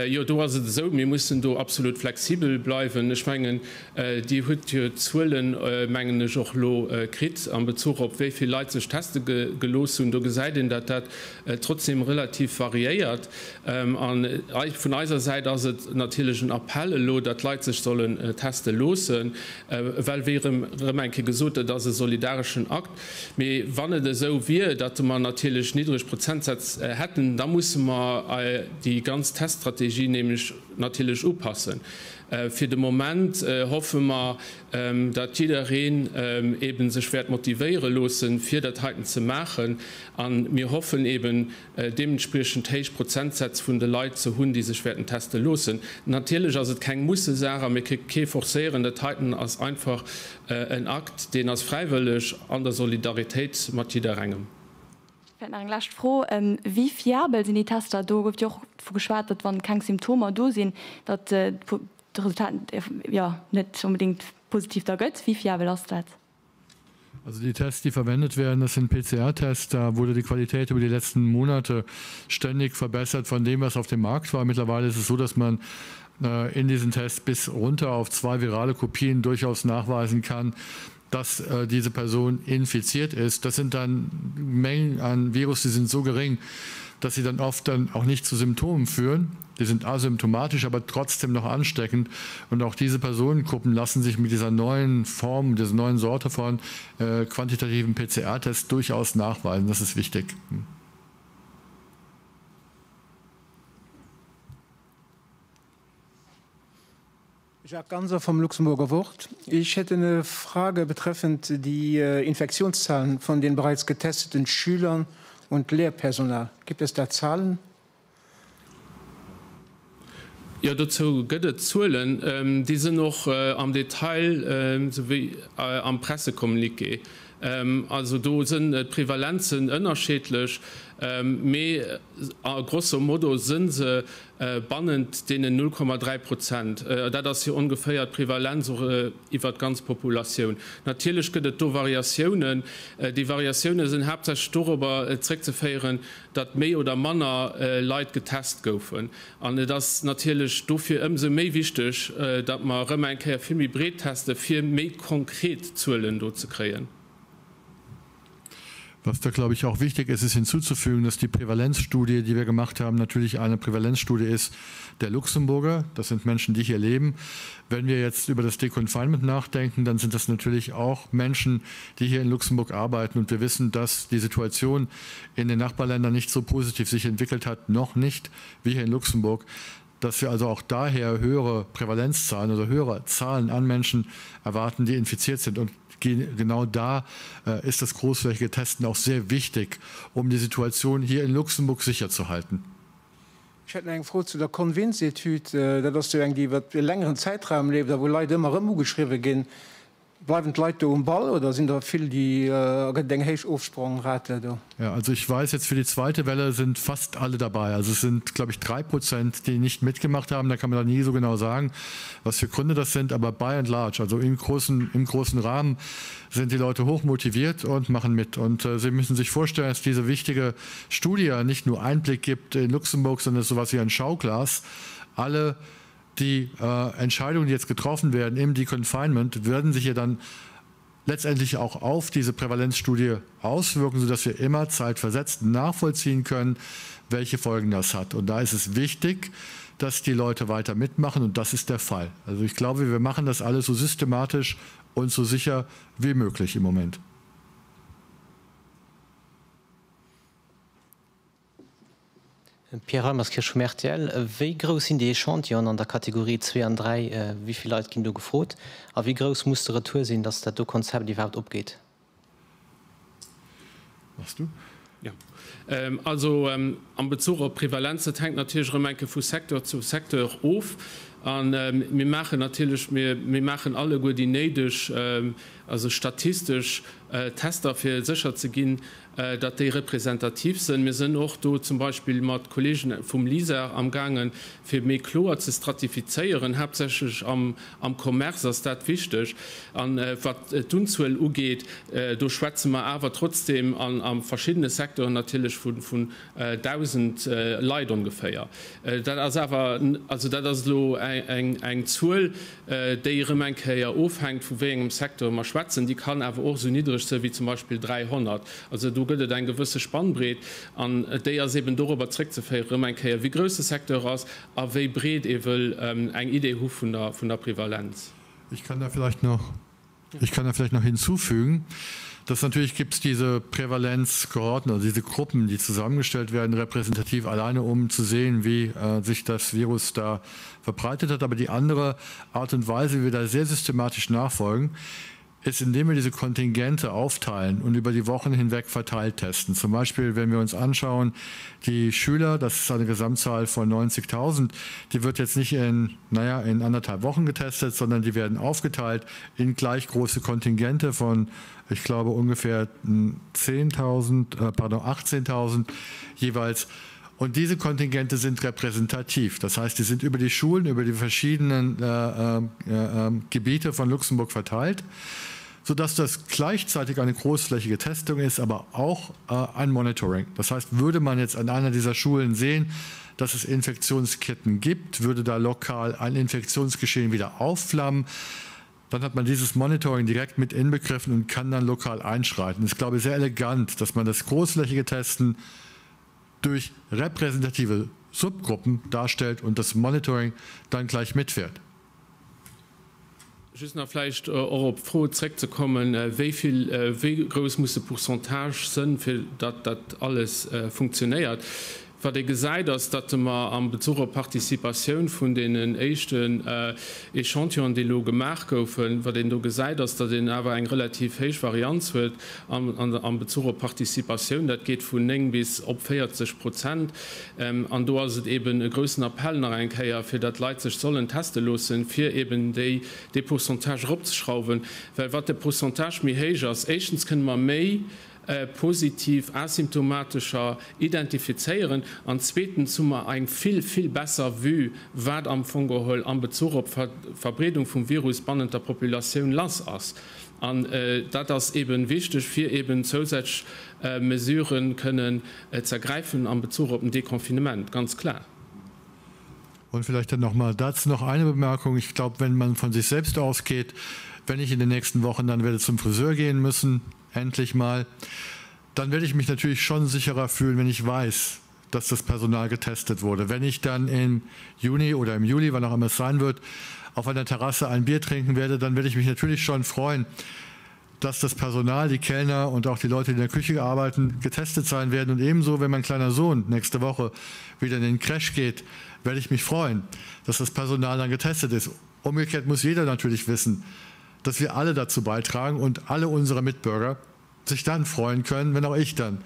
Jo, do ass et esou, mir mussen do absolut flexibel bleiwen. Ech mengen, Dir hutt jo d'Zuelen, mengen ech, och elo kritt am Bezuch op wéi vill Leit sech teste gelooss hunn. Do gesäit een, datt dat trotzdem relativ variéiert. A vun eiser Säit ass et natierlech en Appell elo, datt d'Leit sech sollen teste loossen, well, wéi erëm eng Kéier gesot, et ass e solidareschen Akt. Mee wann et esou wier, datt mer natierlech niddreg Prozentsätz hätten, da musse mer déi ganz Teststrategie nämlech natierlech upassen. Fir de Moment hoffe mer, datt jiddereen eebe sech wäert motivéiere loossen, fir dat heiten ze maachen. A mir hoffen eeben, deementspriechend héich Prozentsätz vun de Leit ze hunn, déi sech wäerten teste loossen. Natierlech ass et keng Mussesaach a mir kënne kee forcéieren. Dat heiten ass einfach en Akt, deen ass fräiwëlleg an der Solidaritéit mat jidderengem. Vläicht nach eng lescht Fro, Wéi fiabel sinn déi Tester? Do gouf jo och dvu geschwat, datt wann keng Symptomer do sinn, datt d'Resultat jo net onbedéngt positiv da gëtt. Wéi fiabel ass dat? Also die Tests, die verwendet werden, das sind PCR-Tests. Da wurde die Qualität über die letzten Monate ständig verbessert von dem, was auf dem Markt war. Mittlerweile ist es so, dass man äh, in diesen Tests bis runter auf zwei virale Kopien durchaus nachweisen kann. dass äh, diese Person infiziert ist. Das sind dann Mengen an Virus, die sind so gering, dass sie dann oft dann auch nicht zu Symptomen führen. Die sind asymptomatisch, aber trotzdem noch ansteckend. Und auch diese Personengruppen lassen sich mit dieser neuen Form, dieser neuen Sorte von äh, quantitativen PCR-Tests durchaus nachweisen. Das ist wichtig. Hm. Jacques Ganser vom Luxemburger Wort. Ich hätte eine Frage betreffend die äh, Infektionszahlen von den bereits getesteten Schülern und Lehrpersonal. Gibt es da Zahlen? Jo, dozou gëtt et Zuelen. Déi sinn och am Detail, esou wéi am Pressecommuniqué. Also do sinn d'Prevalenzen ënnerscheedlech, mee grosso modo si se bannent deenen 0,3 Prozent. Dat ass jo ongeféier d'Prevalenz och iwwert d'ganz Populatioun. Natierlech gëtt et do Variatiounen. Déi Variatioune sinn haaptsächlech dorobber zréckzeféieren, datt méi oder manner Leit getest goufen. An et ass natierlech dofir ëmsou méi wichteg, datt mer erëm eng Kéier vill méi breet teste fir méi konkret Zuelen do ze kréien. Was da, glaube ich, auch wichtig ist, ist hinzuzufügen, dass die Prävalenzstudie, die wir gemacht haben, natürlich eine Prävalenzstudie ist der Luxemburger. Das sind Menschen, die hier leben. Wenn wir jetzt über das Deconfinement nachdenken, dann sind das natürlich auch Menschen, die hier in Luxemburg arbeiten. Und wir wissen, dass die Situation in den Nachbarländern nicht so positiv sich entwickelt hat, noch nicht wie hier in Luxemburg, dass wir also auch daher höhere Prävalenzzahlen oder höhere Zahlen an Menschen erwarten, die infiziert sind. Und genau da äh, ist das großflächige Testen auch sehr wichtig, um die Situation hier in Luxemburg sicher zu halten. Ech hätt nach eng Fro zu der Convince-Etüd. Dat ass jo eng, déi iwwer e längeren Zäitraum leeft a wou Leit ëmmer erëm ugeschriwwe ginn. Bleiwen d'Leit do um Ball oder sinn der vill, déi, gëtt et eng héich Ofsprongrate do? Ja, also ich weiß jetzt für die zweite Welle sind fast alle dabei. Also es sind, glaube ich, 3 Prozent, die nicht mitgemacht haben. Da kann man da nie so genau sagen, was für Gründe das sind. Aber by and large, also im großen, im großen Rahmen sind die Leute hoch motiviert und machen mit. Und äh, Sie müssen sich vorstellen, dass diese wichtige Studie nicht nur Einblick gibt in Luxemburg, sondern sowas wie ein Schauglas. Alle die äh, Entscheidungen, die jetzt getroffen werden im Deconfinement, werden sich ja dann letztendlich auch auf diese Prävalenzstudie auswirken, sodass wir immer zeitversetzt nachvollziehen können, welche Folgen das hat. Und da ist es wichtig, dass die Leute weiter mitmachen und das ist der Fall. Also ich glaube, wir machen das alles so systematisch und so sicher wie möglich im Moment. Pierre Weimerskirch vum rtl, Wéi grouss sinn déi Echantillonen an der Kategorie 2 an 3? Wéi vill Leit ginn do gefrot? A wéi grouss muss de Retour sinn, datt dat do Konzept iwwerhaapt opgeet? Machs du? Jo. Also am Bezuch op d'Prevalenz, dat hänkt natierlech erëm eng Kéier vu Secteur zu Secteur of. A mir maachen natierlech, mir maachen alleguer déi néideg, also statistesch Tester, fir sécher ze ginn, datt déi representativ sënn. Mir sënn och do zum Beispill mat Kollegen vum LISER amgaangen, fir méi kloer ze stratifizéieren. Haaptsächlech am Commerce ass dat wichteg. A wat d'Unzuel ugeet, do schwätze mer awer trotzdeem a verschiddene Secteuren natierlech vun 1.000 Leit ongeféier. Dat ass awer, also dat ass elo eng Zuel, déi erëm eng Kéier ofhänkt, vu wéi engem Secteur mer schwätzen. Déi kann awer och esou niddreg sënn wéi zum Beispill 300. Also do gëtt et eng gewësse Spannbreet an déi ass eben dorobber zréckzeféieren, erëm eng Kéier, wéi grouss de Secteur ass a wéi breet ee wëll eng Idee hu vun der Prevalenz. Ich kann da vielleicht noch Ich kann da vielleicht noch hinzufügen, dass natürlich gibt es diese Prävalenzkohorten, also diese Gruppen, die zusammengestellt werden, repräsentativ alleine um zu sehen, wie äh, sich das Virus da verbreitet hat. Aber die andere Art und Weise, wie wir da sehr systematisch nachfolgen, ist, indem wir diese Kontingente aufteilen und über die Wochen hinweg verteilt testen. Zum Beispiel, wenn wir uns anschauen, die Schüler, das ist eine Gesamtzahl von 90.000, die wird jetzt nicht in, naja, in anderthalb Wochen getestet, sondern die werden aufgeteilt in gleich große Kontingente von, ich glaube, ungefähr 10.000, äh, pardon, 18.000 jeweils. Und diese Kontingente sind repräsentativ. Das heißt, die sind über die Schulen, über die verschiedenen äh, äh, äh, Gebiete von Luxemburg verteilt, sodass das gleichzeitig eine großflächige Testung ist, aber auch äh, ein Monitoring. Das heißt, würde man jetzt an einer dieser Schulen sehen, dass es Infektionsketten gibt, würde da lokal ein Infektionsgeschehen wieder aufflammen. Dann hat man dieses Monitoring direkt mit inbegriffen und kann dann lokal einschreiten. Ich glaube sehr elegant, dass man das großflächige Testen durch repräsentative Subgruppen darstellt und das Monitoring dann gleich mitfährt. Just nach vläicht och op d'Fro zréckzekommen, wéi vill, wéi grouss muss de Pourcentage sënn, fir datt dat alles funktionéiert. Wat ee gesäit, ass, datt mer am Bezuch op d'Participatioun vun deenen éischten Echantillonen, déi elo gemaach goufen, wat een do gesäit, ass, datt een awer eng relativ héich Varianz huet am Bezuch op d'Participatioun. Dat geet vun 9 bis op 40 Prozent. An do ass et eeben e groussen Appell nach eng Kéier, fir datt d'Leit sech sollen teste loossen, fir eeben déi, dee Pourcentage eropzeschrauwen. Well wat de Pourcentage méi héich ass, éischtens kënne mer méi positiv Asymptomatescher identifizéieren an zweetens hu mer eng vill, vill besser Vue, wat am Fong geholl am Bezuch op d'Verbreedung vum Virus bannent der Populatioun lass ass. An dat ass eeben wichteg, fir eeben zousätzlech Mesuren kënnen z'ergräifen am Bezuch op den Deconfinement, ganz klar. Und vielleicht dann noch mal dazu noch eine Bemerkung. Ich glaube, wenn man von sich selbst ausgeht, wenn ich in den nächsten Wochen dann werde zum Friseur gehen müssen, endlich mal, dann werde ich mich natürlich schon sicherer fühlen, wenn ich weiß, dass das Personal getestet wurde. Wenn ich dann im Juni oder im Juli, wann auch immer es sein wird, auf einer Terrasse ein Bier trinken werde, dann werde ich mich natürlich schon freuen, dass das Personal, die Kellner und auch die Leute, die in der Küche arbeiten, getestet sein werden. Und ebenso, wenn mein kleiner Sohn nächste Woche wieder in den Crash geht, werde ich mich freuen, dass das Personal dann getestet ist. Umgekehrt muss jeder natürlich wissen, dass wir alle dazu beitragen und alle unsere Mitbürger sich dann freuen können, wenn auch ich dann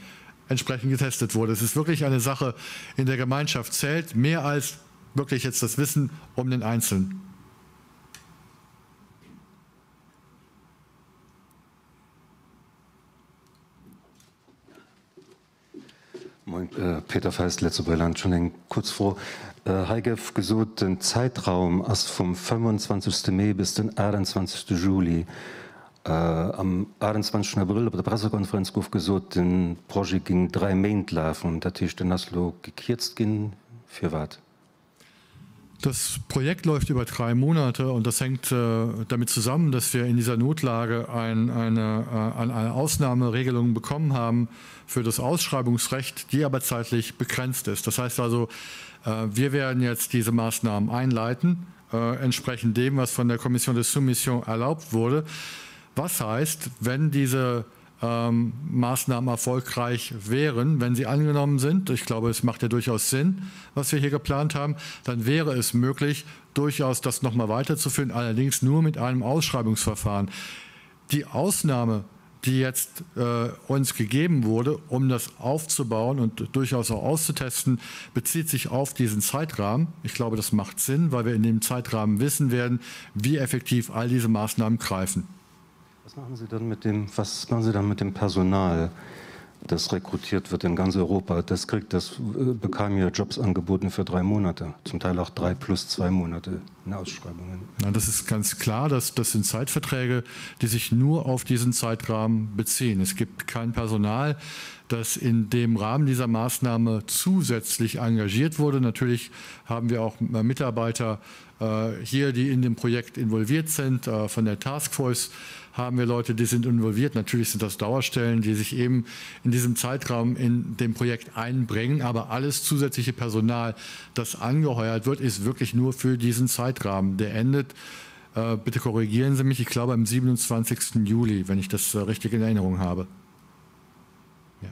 entsprechend getestet wurde. Es ist wirklich eine Sache in der Gemeinschaft zählt mehr als wirklich jetzt das Wissen um den Einzelnen. Moin, Peter Feist, Lëtzebuerger Land. Ech hunn eng kuerz Fro. Hei gouf gesot, den Zäitraum ass vum 25. Mee bis den 28. Juli. Am 28. Abrëll op der Pressekonferenz gouf gesot, de Projet géing 3 Méint lafen. Dat heescht, en ass elo gekierzt ginn. Firwat? Das Projekt läuft über drei Monate und das hängt äh, damit zusammen, dass wir in dieser Notlage ein, eine, äh, eine Ausnahmeregelung bekommen haben für das Ausschreibungsrecht, die aber zeitlich begrenzt ist. Das heißt also, äh, wir werden jetzt diese Maßnahmen einleiten, äh, entsprechend dem, was von der Kommission de Soumission erlaubt wurde. Was heißt, wenn diese ähm, Maßnahmen erfolgreich wären, wenn sie angenommen sind, ich glaube, es macht ja durchaus Sinn, was wir hier geplant haben, dann wäre es möglich, durchaus das noch mal weiterzuführen, allerdings nur mit einem Ausschreibungsverfahren. Die Ausnahme, die jetzt äh, uns gegeben wurde, um das aufzubauen und durchaus auch auszutesten, bezieht sich auf diesen Zeitrahmen. Ich glaube, das macht Sinn, weil wir in dem Zeitrahmen wissen werden, wie effektiv all diese Maßnahmen greifen. Was machen Sie dann mit dem, was machen Sie dann mit dem Personal, das rekrutiert wird in ganz Europa? Das kriegt, das äh, bekam ja Jobs angeboten für drei Monate, zum Teil auch drei plus zwei Monate in Ausschreibungen. Na, das ist ganz klar, dass das sind Zeitverträge, die sich nur auf diesen Zeitrahmen beziehen. Es gibt kein Personal, das in dem Rahmen dieser Maßnahme zusätzlich engagiert wurde. Natürlich haben wir auch äh, Mitarbeiter äh, hier, die in dem Projekt involviert sind, äh, von der Taskforce haben wir Leute, die sind involviert. Natürlich sind das Dauerstellen, die sich eben in diesem Zeitraum in dem Projekt einbringen. Aber alles zusätzliche Personal, das angeheuert wird, ist wirklich nur für diesen Zeitrahmen. Der endet, äh, bitte korrigieren Sie mich, ich glaube am 27. Juli, wenn ich das äh, richtig in Erinnerung habe. Ja.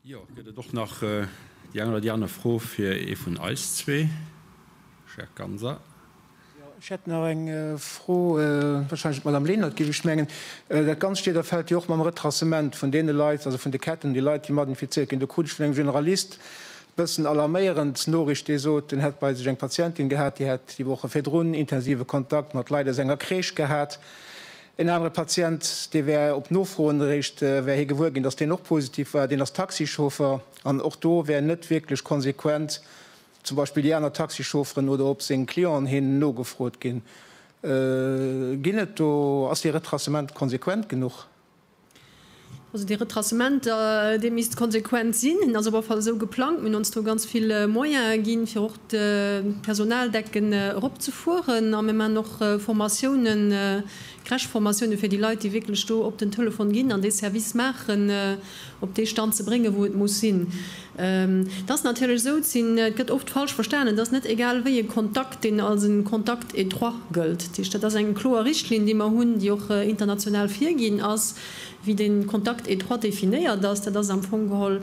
Jo, gëtt et och nach déi eng oder déi aner Fro fir ee vun eis zwee? Jacques Ganser. Ech hätt nach eng Fro, wahrscheinlech un d'Madame Lenert, géif ech mengen. Dat Ganzt steet a fält jo och mam Retracement vun deene Leit, also vun de Ketten, déi Leit, déi mat infizéiert ginn. Do krut ech vun engem Generalist e bëssen alarméierend Noriicht, dee sot, en hätt bei sech eng Patientin gehat, déi hätt déi Woche virdrun intensive Kontakt mat Leit aus enger Crèche gehat. En anere Patient, dee wär op Nofroen eréischt wär hie gewuer ginn, datt deen och positiv war, deen ass Taxichauffer an och do wär net wierklech konsequent zum Beispill déi aner Taxichaufferen oder op seng Clienten hin nogefrot ginn. Ginn et do, ass dee Retracement konsequent genuch? Also dee Retracement, dee misst konsequent sinn. En ass op alle Fall esou geplangt. Mir hunn ons do ganz vill Moyene ginn, fir och d'Personaldecken eropzefueren. A mir maachen och Formatiounen, Crèche-Formatiounen fir déi Leit, déi wierklech do op den Telefon ginn an dee Service maachen, op dee Stand ze bréngen, wou et muss sinn. Et ass natierlech esou, et sinn, et gëtt oft falsch verstanen, et ass net egal wéi e Kontakt, deen als e Contact étroit gëllt. Dat heescht, dat ass eng kloer Richtlinn, déi mer hunn, déi och international virginn ass, wéi dee Contact étroit definéiert ass. Dat ass am Fong geholl,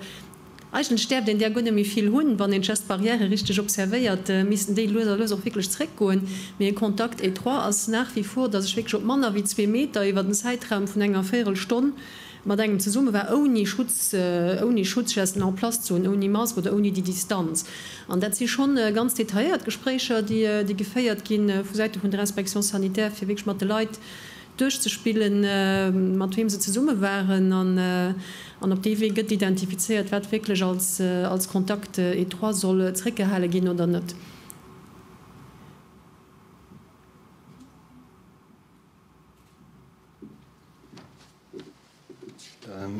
eigentlech däerft een där guer net méi vill hunn, wann een d'Gestes barrières richteg observéiert, missten déi lues a lues och wierklech zréckgoen. Mee e Contact étroit ass nach wie vor, datt ech wierklech op manner wéi zwee Meter iwwer en Zäitraum vun enger Véierelstonn mat engem zesumme war, ouni Schutz, ouni Schutzgesten en place ze hunn, ouni Mask oder ouni déi Distanz. An dat si schonn ganz detailléiert Gespréicher, déi, déi geféiert gi vu Säite vun der Inspection sanitaire, fir wierklech mat de Leit duerchzespillen, mat weem se zesumme waren. An, an op dee Wee gëtt identifizéiert, wat wierklech als, als Contact étroit soll zréckgehale ginn oder net.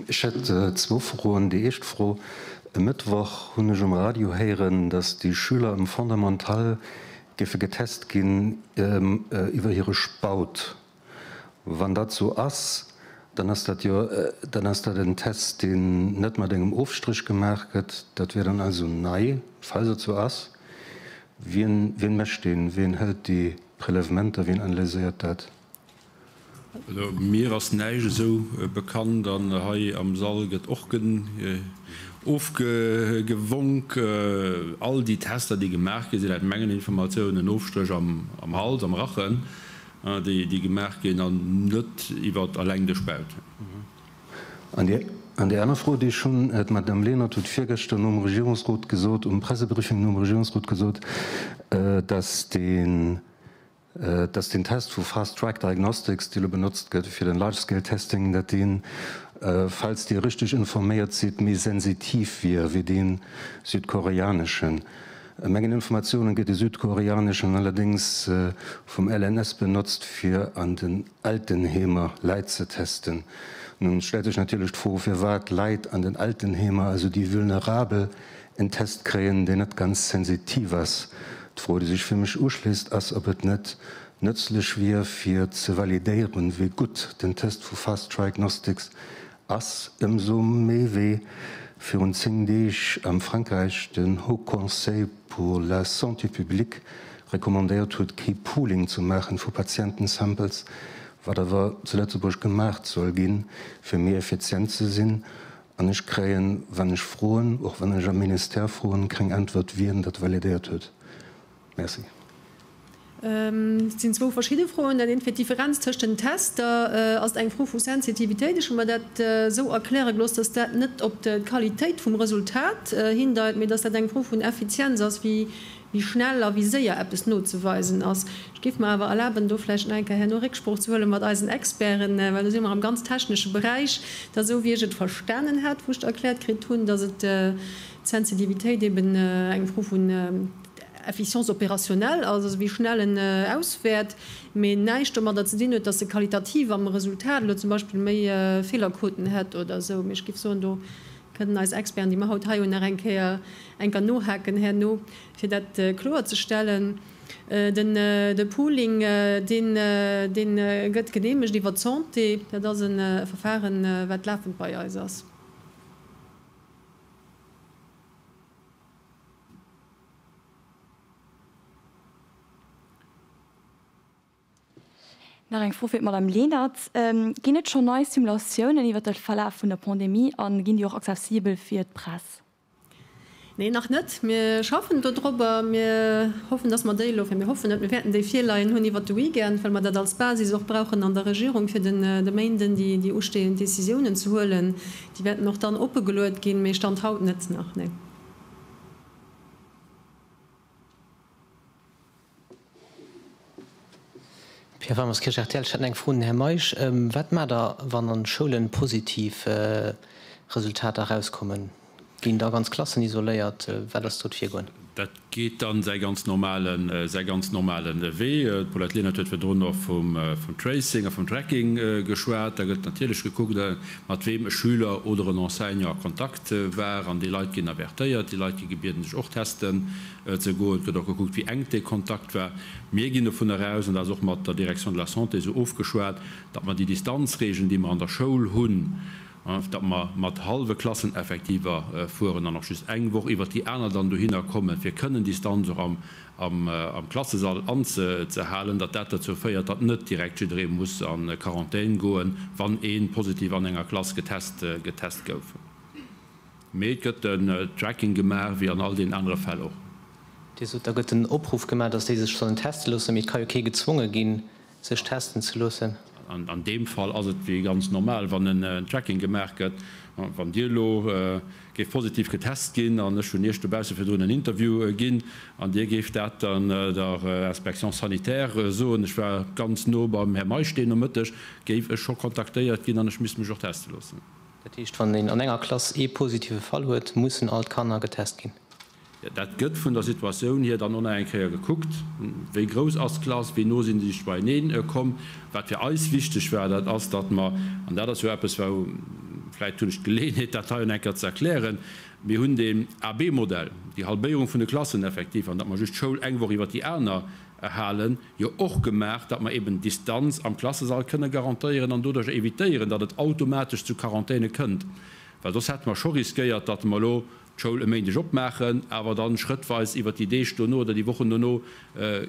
Ech hätt zwou Froen. Déi éischt Fro, E Mëttwoch hunn ech um Radio héieren, datt déi Schüler am Fondamental géife getest ginn iwwer hire Spaut. Wann dat sou ass, dann ass dat jo, dann ass dat en Test, deen net mat engem Ofstréch gemaach gëtt. Dat wier dann also nei, falls et sou ass. Wien, wien mécht deen? Wien hëlt déi Prélèvementer? Wien analyséiert dat? Also mir ass näischt esou bekannt an hei am Sall gëtt och ofgewonk. All déi Tester, déi gemaach ginn, sinn laut mengen Informatiounen en Ofstréch am Hals, am Rachen, déi gemaach ginn an net iwwer alleng de Spaut. An déi aner Fro, déi ech hunn, D'Madame Lenert huet virgëschter nom Regierungsrot gesot, um Pressebriefing nom Regierungsrot gesot, datt dee dass deen Test vu Fast Track Diagnostics, dee lo benotzt gëtt fir den Large Scale Testing, dat deen, falls Dir richteg informéiert sidd, méi sensitiv wier wéi dee südkoreaneschen. Mengen Informatiounen gëtt dee südkoreaneschen allerdéngs vum LNS benotzt fir an den Altenheemer Leit ze testen. Nun stellt sech natierlech d'Fro, firwat Leit an den Altenheemer, also déi Vulnerabel, en Test kréien, deen net ganz sensitiv ass. D'Fro, déi sech fir mech uschléisst, ass, ob et net nëtzlech wier, fir ze validéieren, wéi gutt den Test vu Fast Triagnostics ass, ëmsou méi wéi virun 10 Deeg am Frankräich den Haut Conseil pour la santé publique recommandéiert huet, kee Pooling ze maachen vu Patientensamples, wat awer zu Lëtzebuerg gemaacht soll ginn, fir méi effizient ze sinn. An ech kréien, wann ech froen, och wann ech am Ministère froen, keng Äntwert, wien dat validéiert huet. Merci. Et sinn zwou verschidde Froen. Dat eent wier d'Differenz tëscht den Tester. Ass et eng Fro vu Sensitivitéit? Ech hu mer dat esou erkläre gelooss, dass dat net op d'Qualitéit vum Resultat hindeit, mee dass dat eng Fro vun Effizienz ass, wéi schnell a wéi séier eppes nozeweisen ass. Ech géif mer awer erlaben, do vläicht nach eng Kéier herno Récksprooch ze huele mat eisen Experten, well do si mer am ganz technesche Beräich. Et ass esou, wéi ech et verstanen hat, wou ech et erkläert kritt hunn, dass et d'Sensitivitéit eben eng Fro vun Efficience opérationnelle ass, also wéi schnell en auswäert, mee näischt domadder ze dinn huet, dass e qualitativ am Resultat elo zum Beispill méi Feelerquoten hätt oder esou. Mee ech géif soen, do kënnen eis Experten, déi mer haut hei hunn, nach eng Kéier enker nohaken herno, fir dat kloerzestellen. Den de Pooling, deen dee gëtt geneemegt iwwert d'Santé. Dat ass e Verfahren, wat lafend bei eis ass. Nach eng Fro fir d'Madame Lenert. Ginn et schonn nei Simulatiounen iwwer de Verlaf vun der Pandemie a ginn déi och accessibel fir d'Press? Nee, nach net. Mir schaffen dodrobber. Mir hoffen, dass mer déi elo, enfin mir hoffen net, mir wäerten déi virleien hunn iwwert de Weekend, well mer dat als Basis och brauchen an der Regierung, fir den de Méinden déi déi ustehend Décisiounen ze huelen. Déi wäerten och dann oppegeluet ginn, mee Stand haut net nach, nee. Pierre Wermers-Kirsch, rtl, Ech hätt eng Fro un den Här Meisch. Wat maacht Der, wann an Schoulen positiv Resultater erauskommen? Ginn da ganz Klassen isoléiert? Wat ass do d'Virgoen? Dat geet dann säi ganz normalen, säi ganz normalen Wee. D'Paulette Lenert huet virdrun och vum Tracing a vum Tracking geschwat. Da gëtt natierlech gekuckt, mat weem e Schüler oder en Enseignant a Kontakt war. An déi Leit ginn avertéiert, déi Leit gi gebieden, sech och testen ze goen. Et gëtt och gekuckt, wéi enk dee Kontakt war. Mir ginn dovunner aus, an dat ass och mat der Direction de la Santé esou ofgeschwat, datt mer déi Distanzregeln, déi mer an der Schoul hunn, datt mer mat hallwe Klasseneffektiver fueren an och just eng Woch iwwert déi aner dann dohinner kommen, fir kënnen Distanz och am Klassesall anzehalen, datt dat dozou féiert, datt net direkt jidderee muss a Quarantän goen, wann ee positiv an enger Klass getest gouf. Mee et gëtt den Tracking gemaach, wéi an all deenen anere Fäll och. Dir sot, da gëtt den Opruff gemaach, datt déi sech sollen teste loossen, mee et ka jo kee gezwonge ginn, sech testen ze loossen. An deem Fall ass et wéi ganz normal, wann en Tracking gemaach gëtt. Wann Dir elo géift positiv getest ginn an ech hunn Iech dobausse virdrun en Interview ginn an Dir géift dat dann der Inspection sanitaire soen, ech war ganz no beim Här Meisch deen Nomëtteg, géif ech scho kontaktéiert ginn an ech misst mech och teste loossen. Dat heescht, wann een an enger Klass ee positive Fall huet, mussen all d'Kanner getest ginn? Jo, dat gëtt vun der Situatioun hier dann och nach eng Kéier gekuckt. Wéi grouss ass d'Klass, wéi no sinn se sech beieneen komm? Wat fir eis wichteg war, dat ass, datt mer, an dat ass jo eppes, wou, vläicht hunn ech d'Geleeënheet, dat hei och eng Kéier ze erklären, mir hunn deen AB-Modell, déi Halbéierung vun de Klassen effektiv, an datt mer just d'Schoul eng Woch iwwert déi aner halen, jo och gemaach, datt mer eben d'Distanz am Klassesall kënne garantéieren an doduercher évitéieren, datt et automatesch zu Quarantäne kënnt. Well soss hätte mer scho riskéiert, datt mer elo d'Schoul e Méindeg opmaachen, awer dann schrëttweis iwwert déi Deeg dono oder déi Wochen dono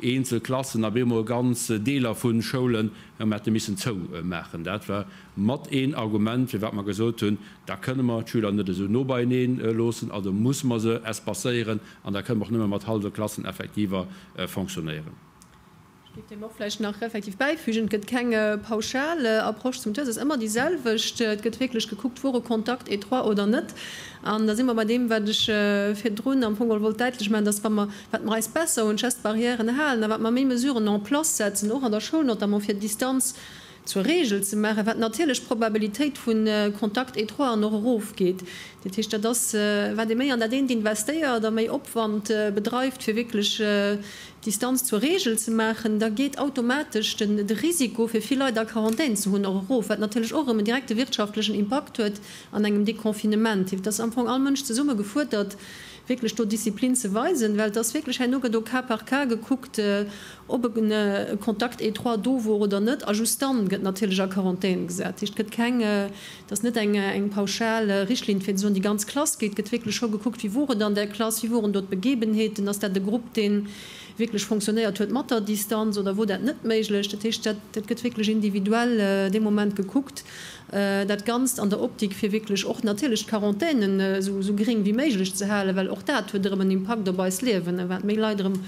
eenzel Klassen a bemol ganz Deeler vu Schoulen erëm hätte missen zoumaachen. Dat war mat een Argument, firwat mer gesot hunn, da kënne mer d'Schüler net esou no beienee loossen, also musse mer se espacéieren an da kënne mer och nëmme mat hallwe Klasseneffektiver fonctionnéieren. Ech géif deem och vläicht nach effektiv bäifügen, Et gëtt keng pauschal Approche zum Test, et ass ëmmer déi selwecht. Et gëtt wierklech gekuckt, wor e Contact étroit oder net. An da si mer bei deem, wat ech virdrun am Fong geholl wollt däitlech maachen, dass wa mer, wat mer eis besser un d'Gest-barrièren halen a wat mer méi Mesuren en place setzen, och an der Schoul notamment, fir d'Distanz zur Regel ze maachen, wat natierlech d'Probabilitéit vu Contact étroiten och erofgeet. Dat heescht, dat ass, wat ee méi an dat eent investéiert a méi Opwand bedreift, fir wierklech d'Distanz zur Regel ze maachen, da geet automatesch den de Risiko, fir vill Leit a Quarantän ze hunn, och erof, wat natierlech och erëm en direkte wirtschaftlechen Impakt huet an engem Deconfinement. Et ass am Fong all Mënsch zesumme gefuerdert, wierklech do Disziplin ze weisen, well et ass wierklech, herno gëtt au cas par cas gekuckt, ob e Contact étroit do wor oder net, a just dann gëtt natierlech a Quarantän gesat. Dat heescht, et gëtt keng, et ass net eng eng pauschal Richtlinn fir ze soen, déi ganz Klass geet. Et gëtt wierklech scho gekuckt, wie wor et an där Klass, wéi woren do d'Begebenheeten, ass dat e Grupp, dee wierklech fonctionnéiert huet mat der Distanz oder wor dat net méiglech. Dat heescht, dat dat gëtt wierklech individuell dee Moment gekuckt. Dat Ganzt an der Optik, fir wierklech och natierlech d'Quarantänen esou esou gering wéi méiglech ze halen, well och dat huet erëm en Impakt op eist Liewen, wat méi Leit erëm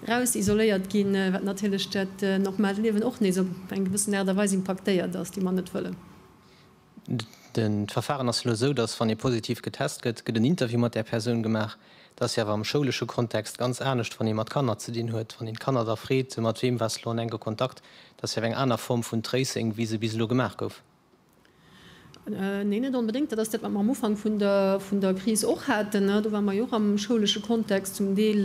raus isoléiert ginn, wat natierlech dat normaalt Liewen och nees op eng gewëssen Aart a Weis impaktéiert ass, déi mer net wëllen. D'Verfahren ass elo esou, datt wann ee positiv getest gëtt, gëtt en Interview mat där Persoun gemaach. Dat ass jo awer am schoulesche Kontext ganz anescht, wann ee mat Kanner ze dinn huet. Wann een d'Kanner da freet, mat weem waars de elo an enke Kontakt, dat ass jo awer eng aner Form vun Tracing, wéi se bis elo gemaach gouf. Neen, net onbedéngt. Dat ass dat, wat mer am Ufank vun der, vun der Kris och haten. Do ware mer jo och am schoulesche Kontext zum Deel,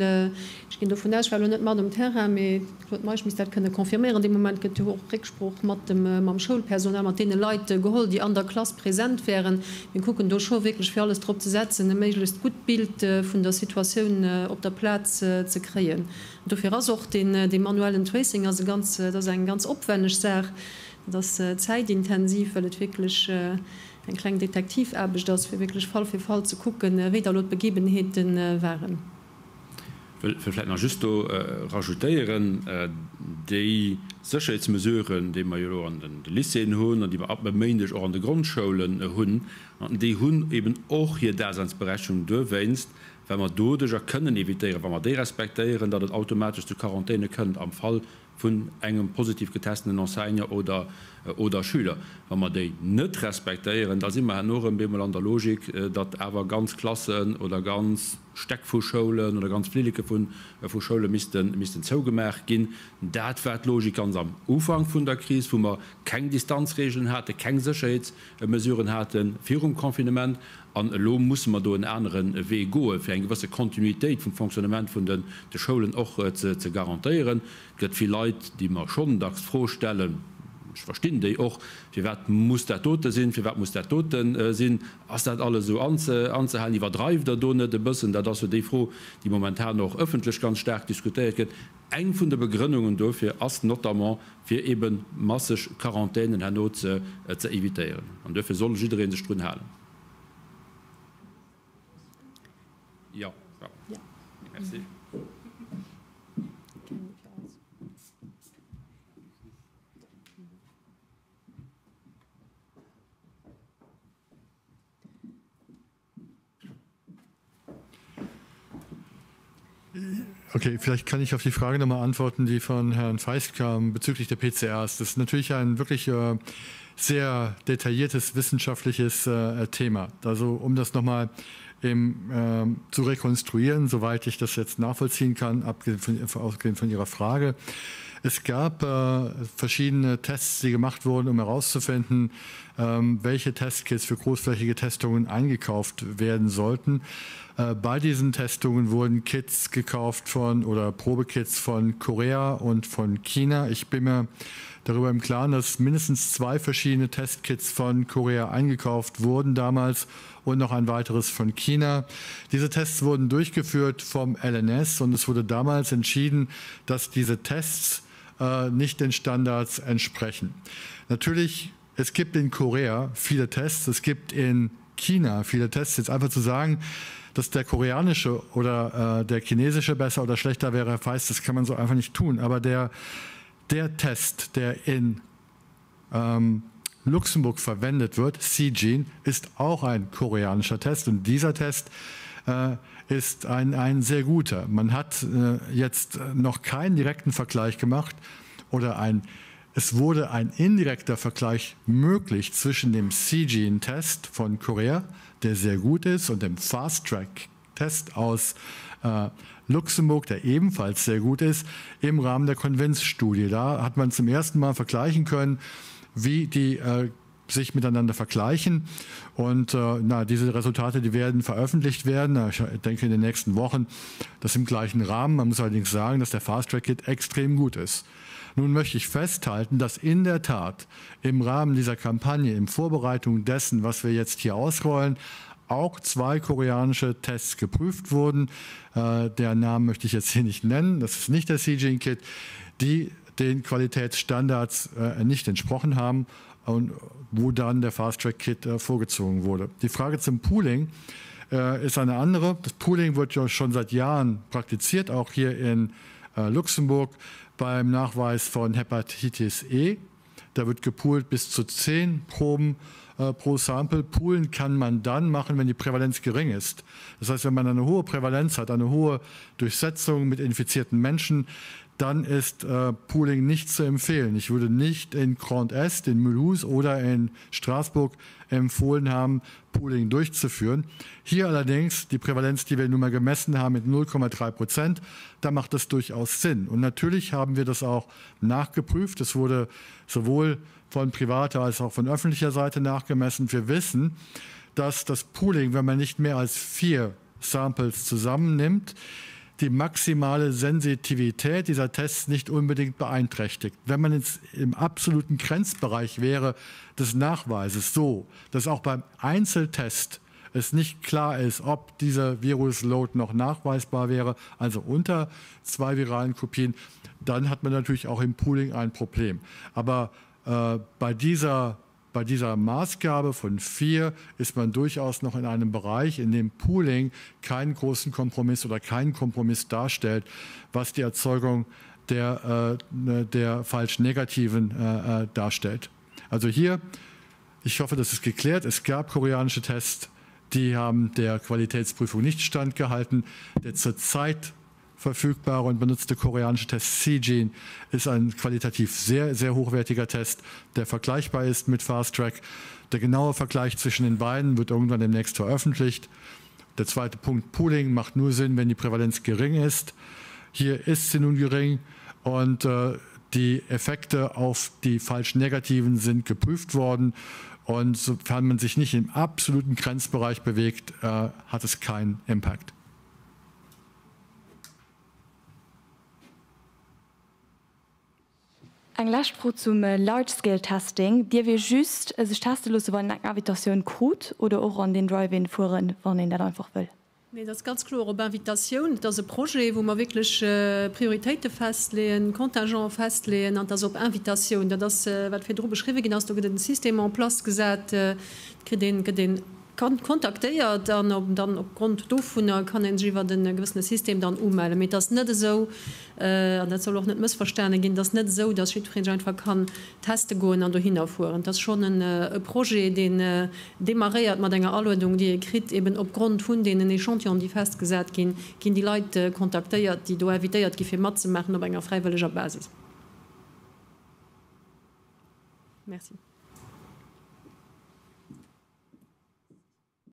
ech ginn dovun aus, ech war elo net mat um Terrain, mee de Claude Meisch misst dat kënne confirméieren, dee Moment gëtt jo och Récksprooch mat dem, mam Schoulpersonal, mat deene Leit geholl, déi an der Klass present wären. Mir kucken do scho wierklech fir alles drop ze setzen, e méiglechst gutt Bild vun der Situatioun op der Plaz ze kréien. Dofir ass och deen, dee manuellen Tracing ass e ganz, dat ass eng ganz opwenneg Saach. Et ass zäitintensiv, well et wierklech eng kleng Detektivaarbecht ass, fir wierklech Fall fir Fall ze kucken, wéi da elo d'Begebenheete waren. Wëll vläicht nach just do rajoutéieren, déi Sécherheetsmesuren, déi mer jo elo an de Lycéeën hunn an déi mer ab e Méindeg och an de Grondschoulen hunn, déi hunn eben och hir Daseinsberechtigung duerwéinst. Well mer doduerjer kënnen evitéieren, wa mer déi respektéieren, datt et automatesch zu Quarantäne kënnt am Fall vun engem positiv getestenen Enseignant oder oder Schüler. Wa mer déi net respektéieren, da si mer herno erëm bemol an der Logik, datt awer ganz Klassen oder ganz Stäck vu Schoulen oder ganz Flilleke vu vu Schoule missten missten zougemaach ginn. Dat war d'Logik ganz am Ufank vun der Kris, wou mer keng Distanzregeln haten, keng Sécherheetsmesuren hate virum Confinement. An elo musse mer do en anere Wee goen, fir eng gewësse Kontinuitéit vum Fonctionnement vun de Schoulen och ze garantéieren. Et gëtt vill Leit, déi mer schonn dacks d'Fro stellen, ech verstinn déi och, Firwat muss dat dote sinn? Firwat muss dat dote sinn? Ass dat alles esou anzehalen? Iwwerdreift Der do net e bëssen? Dat ass jo déi Fro, déi momentan och ëffentlech ganz staark diskutéiert gëtt. Eng vun de Begrënnungen dofir ass notamment, fir eebe masseg Quarantänen herno ze evitéieren. An duerfir soll jidderee sech drun halen. Jo, merci. Okay, vielleicht kann ich auf die Frage nochmal antworten, die von Herrn Feist kam bezüglich der PCRs. Das ist natürlich ein wirklich äh, sehr detailliertes wissenschaftliches äh, Thema. Also um das nochmal eben, äh, zu rekonstruieren, soweit ich das jetzt nachvollziehen kann, abgesehen von, ausgehend von Ihrer Frage. Es gab äh, verschiedene Tests, die gemacht wurden, um herauszufinden, ähm, welche Testkits für großflächige Testungen eingekauft werden sollten. Äh, bei diesen Testungen wurden Kits gekauft von oder Probekits von Korea und von China. Ich bin mir darüber im Klaren, dass mindestens zwei verschiedene Testkits von Korea eingekauft wurden damals und noch ein weiteres von China. Diese Tests wurden durchgeführt vom LNS und es wurde damals entschieden, dass diese Tests äh, nicht den Standards entsprechen. Natürlich, es gibt in Korea viele Tests, es gibt in China viele Tests. Jetzt einfach zu sagen, dass der koreanische oder äh, der chinesische besser oder schlechter wäre, heißt, das kann man so einfach nicht tun. Aber der, der Test, der in ähm, Luxemburg verwendet wird, C-Gene, ist auch ein koreanischer Test und dieser Test äh, ist ein, ein sehr guter. Man hat äh, jetzt noch keinen direkten Vergleich gemacht oder ein, es wurde ein indirekter Vergleich möglich zwischen dem C-Gene-Test von Korea, der sehr gut ist, und dem Fast-Track-Test aus äh, Luxemburg, der ebenfalls sehr gut ist, im Rahmen der Konvenzstudie. Da hat man zum ersten Mal vergleichen können, wie die äh, sich miteinander vergleichen. Und äh, na, diese Resultate, die werden veröffentlicht werden. Ich denke in den nächsten Wochen, das im gleichen Rahmen. Man muss allerdings sagen, dass der Fast Track Kit extrem gut ist. Nun möchte ich festhalten, dass in der Tat im Rahmen dieser Kampagne, in Vorbereitung dessen, was wir jetzt hier ausrollen, auch zwei koreanische Tests geprüft wurden. Äh, der Namen möchte ich jetzt hier nicht nennen, das ist nicht der CGene Kit, die den Qualitätsstandards äh, nicht entsprochen haben und wo dann der Fast Track Kit äh, vorgezogen wurde. Die Frage zum Pooling äh, ist eine andere. Das Pooling wird ja schon seit Jahren praktiziert, auch hier in äh, Luxemburg beim Nachweis von Hepatitis E. Da wird gepoolt bis zu 10 Proben äh, pro Sample. Poolen kann man dann machen, wenn die Prävalenz gering ist. Das heißt, wenn man eine hohe Prävalenz hat, eine hohe Durchsetzung mit infizierten Menschen, dann ist äh, Pooling nicht zu empfehlen. Ich würde nicht in Grand Est, in Mulhouse oder in Straßburg empfohlen haben, Pooling durchzuführen. Hier allerdings die Prävalenz, die wir nun mal gemessen haben mit 0,3 Prozent, da macht das durchaus Sinn. Und natürlich haben wir das auch nachgeprüft. Es wurde sowohl von privater als auch von öffentlicher Seite nachgemessen. Wir wissen, dass das Pooling, wenn man nicht mehr als vier Samples zusammennimmt, die maximale Sensitivität dieser Tests nicht unbedingt beeinträchtigt. Wenn man jetzt im absoluten Grenzbereich wäre des Nachweises so, dass auch beim Einzeltest es nicht klar ist, ob dieser Virusload noch nachweisbar wäre, also unter zwei viralen Kopien, dann hat man natürlich auch im Pooling ein Problem. Aber äh, bei dieser Bei dieser Maßgabe von vier ist man durchaus noch in einem Bereich, in dem Pooling keinen großen Kompromiss oder keinen Kompromiss darstellt, was die Erzeugung der, äh, der falsch negativen äh, äh, darstellt. Also hier, ich hoffe, das ist geklärt. Es gab koreanische Tests. Die haben der Qualitätsprüfung nicht standgehalten. Der zurzeit verfügbare und benutzte koreanische Test C-Gene ist ein qualitativ sehr, sehr hochwertiger Test, der vergleichbar ist mit Fast Track. Der genaue Vergleich zwischen den beiden wird irgendwann demnächst veröffentlicht. Der zweite Punkt Pooling macht nur Sinn, wenn die Prävalenz gering ist. Hier ist sie nun gering und äh, die Effekte auf die falsch Negativen sind geprüft worden. Und sofern man sich nicht im absoluten Grenzbereich bewegt, äh, hat es keinen Impact. Eng lescht Fro zum Large Scale Testing, Dierf ee just sech teste loosse wann een eng Invitatioun krut oder och an den Drive-In fueren wann een dat einfach wëll? Nee, dat ass ganz kloer op Invitatioun. Et ass e Projet, wou mer wierklech Prioritéite festleeën, Contingente festleeën an et ass op Invitatioun. Dat ass, wat virdru beschriwwe ginn ass. Do gëtt en System en place gesat, et kritt een, gëtt een kontaktéiert an dann opgrond dovunner kann ee sech iwwert e gewëssene System dann umellen. Mee et ass net esou, an dat soll och net mëssverstane ginn, et ass net esou, datt jiddweree sech einfach kann teste goen an dohinner fueren. Et ass schonn e Projet, deen demarréiert mat enger Aluedung, déi ee kritt, eben opgrond vun deenen Echantillonen, déi festgesat ginn, ginn déi Leit kontaktéiert, déi do invitéiert gi fir matzemaachen op enger fräiwëlleger Basis. Merci.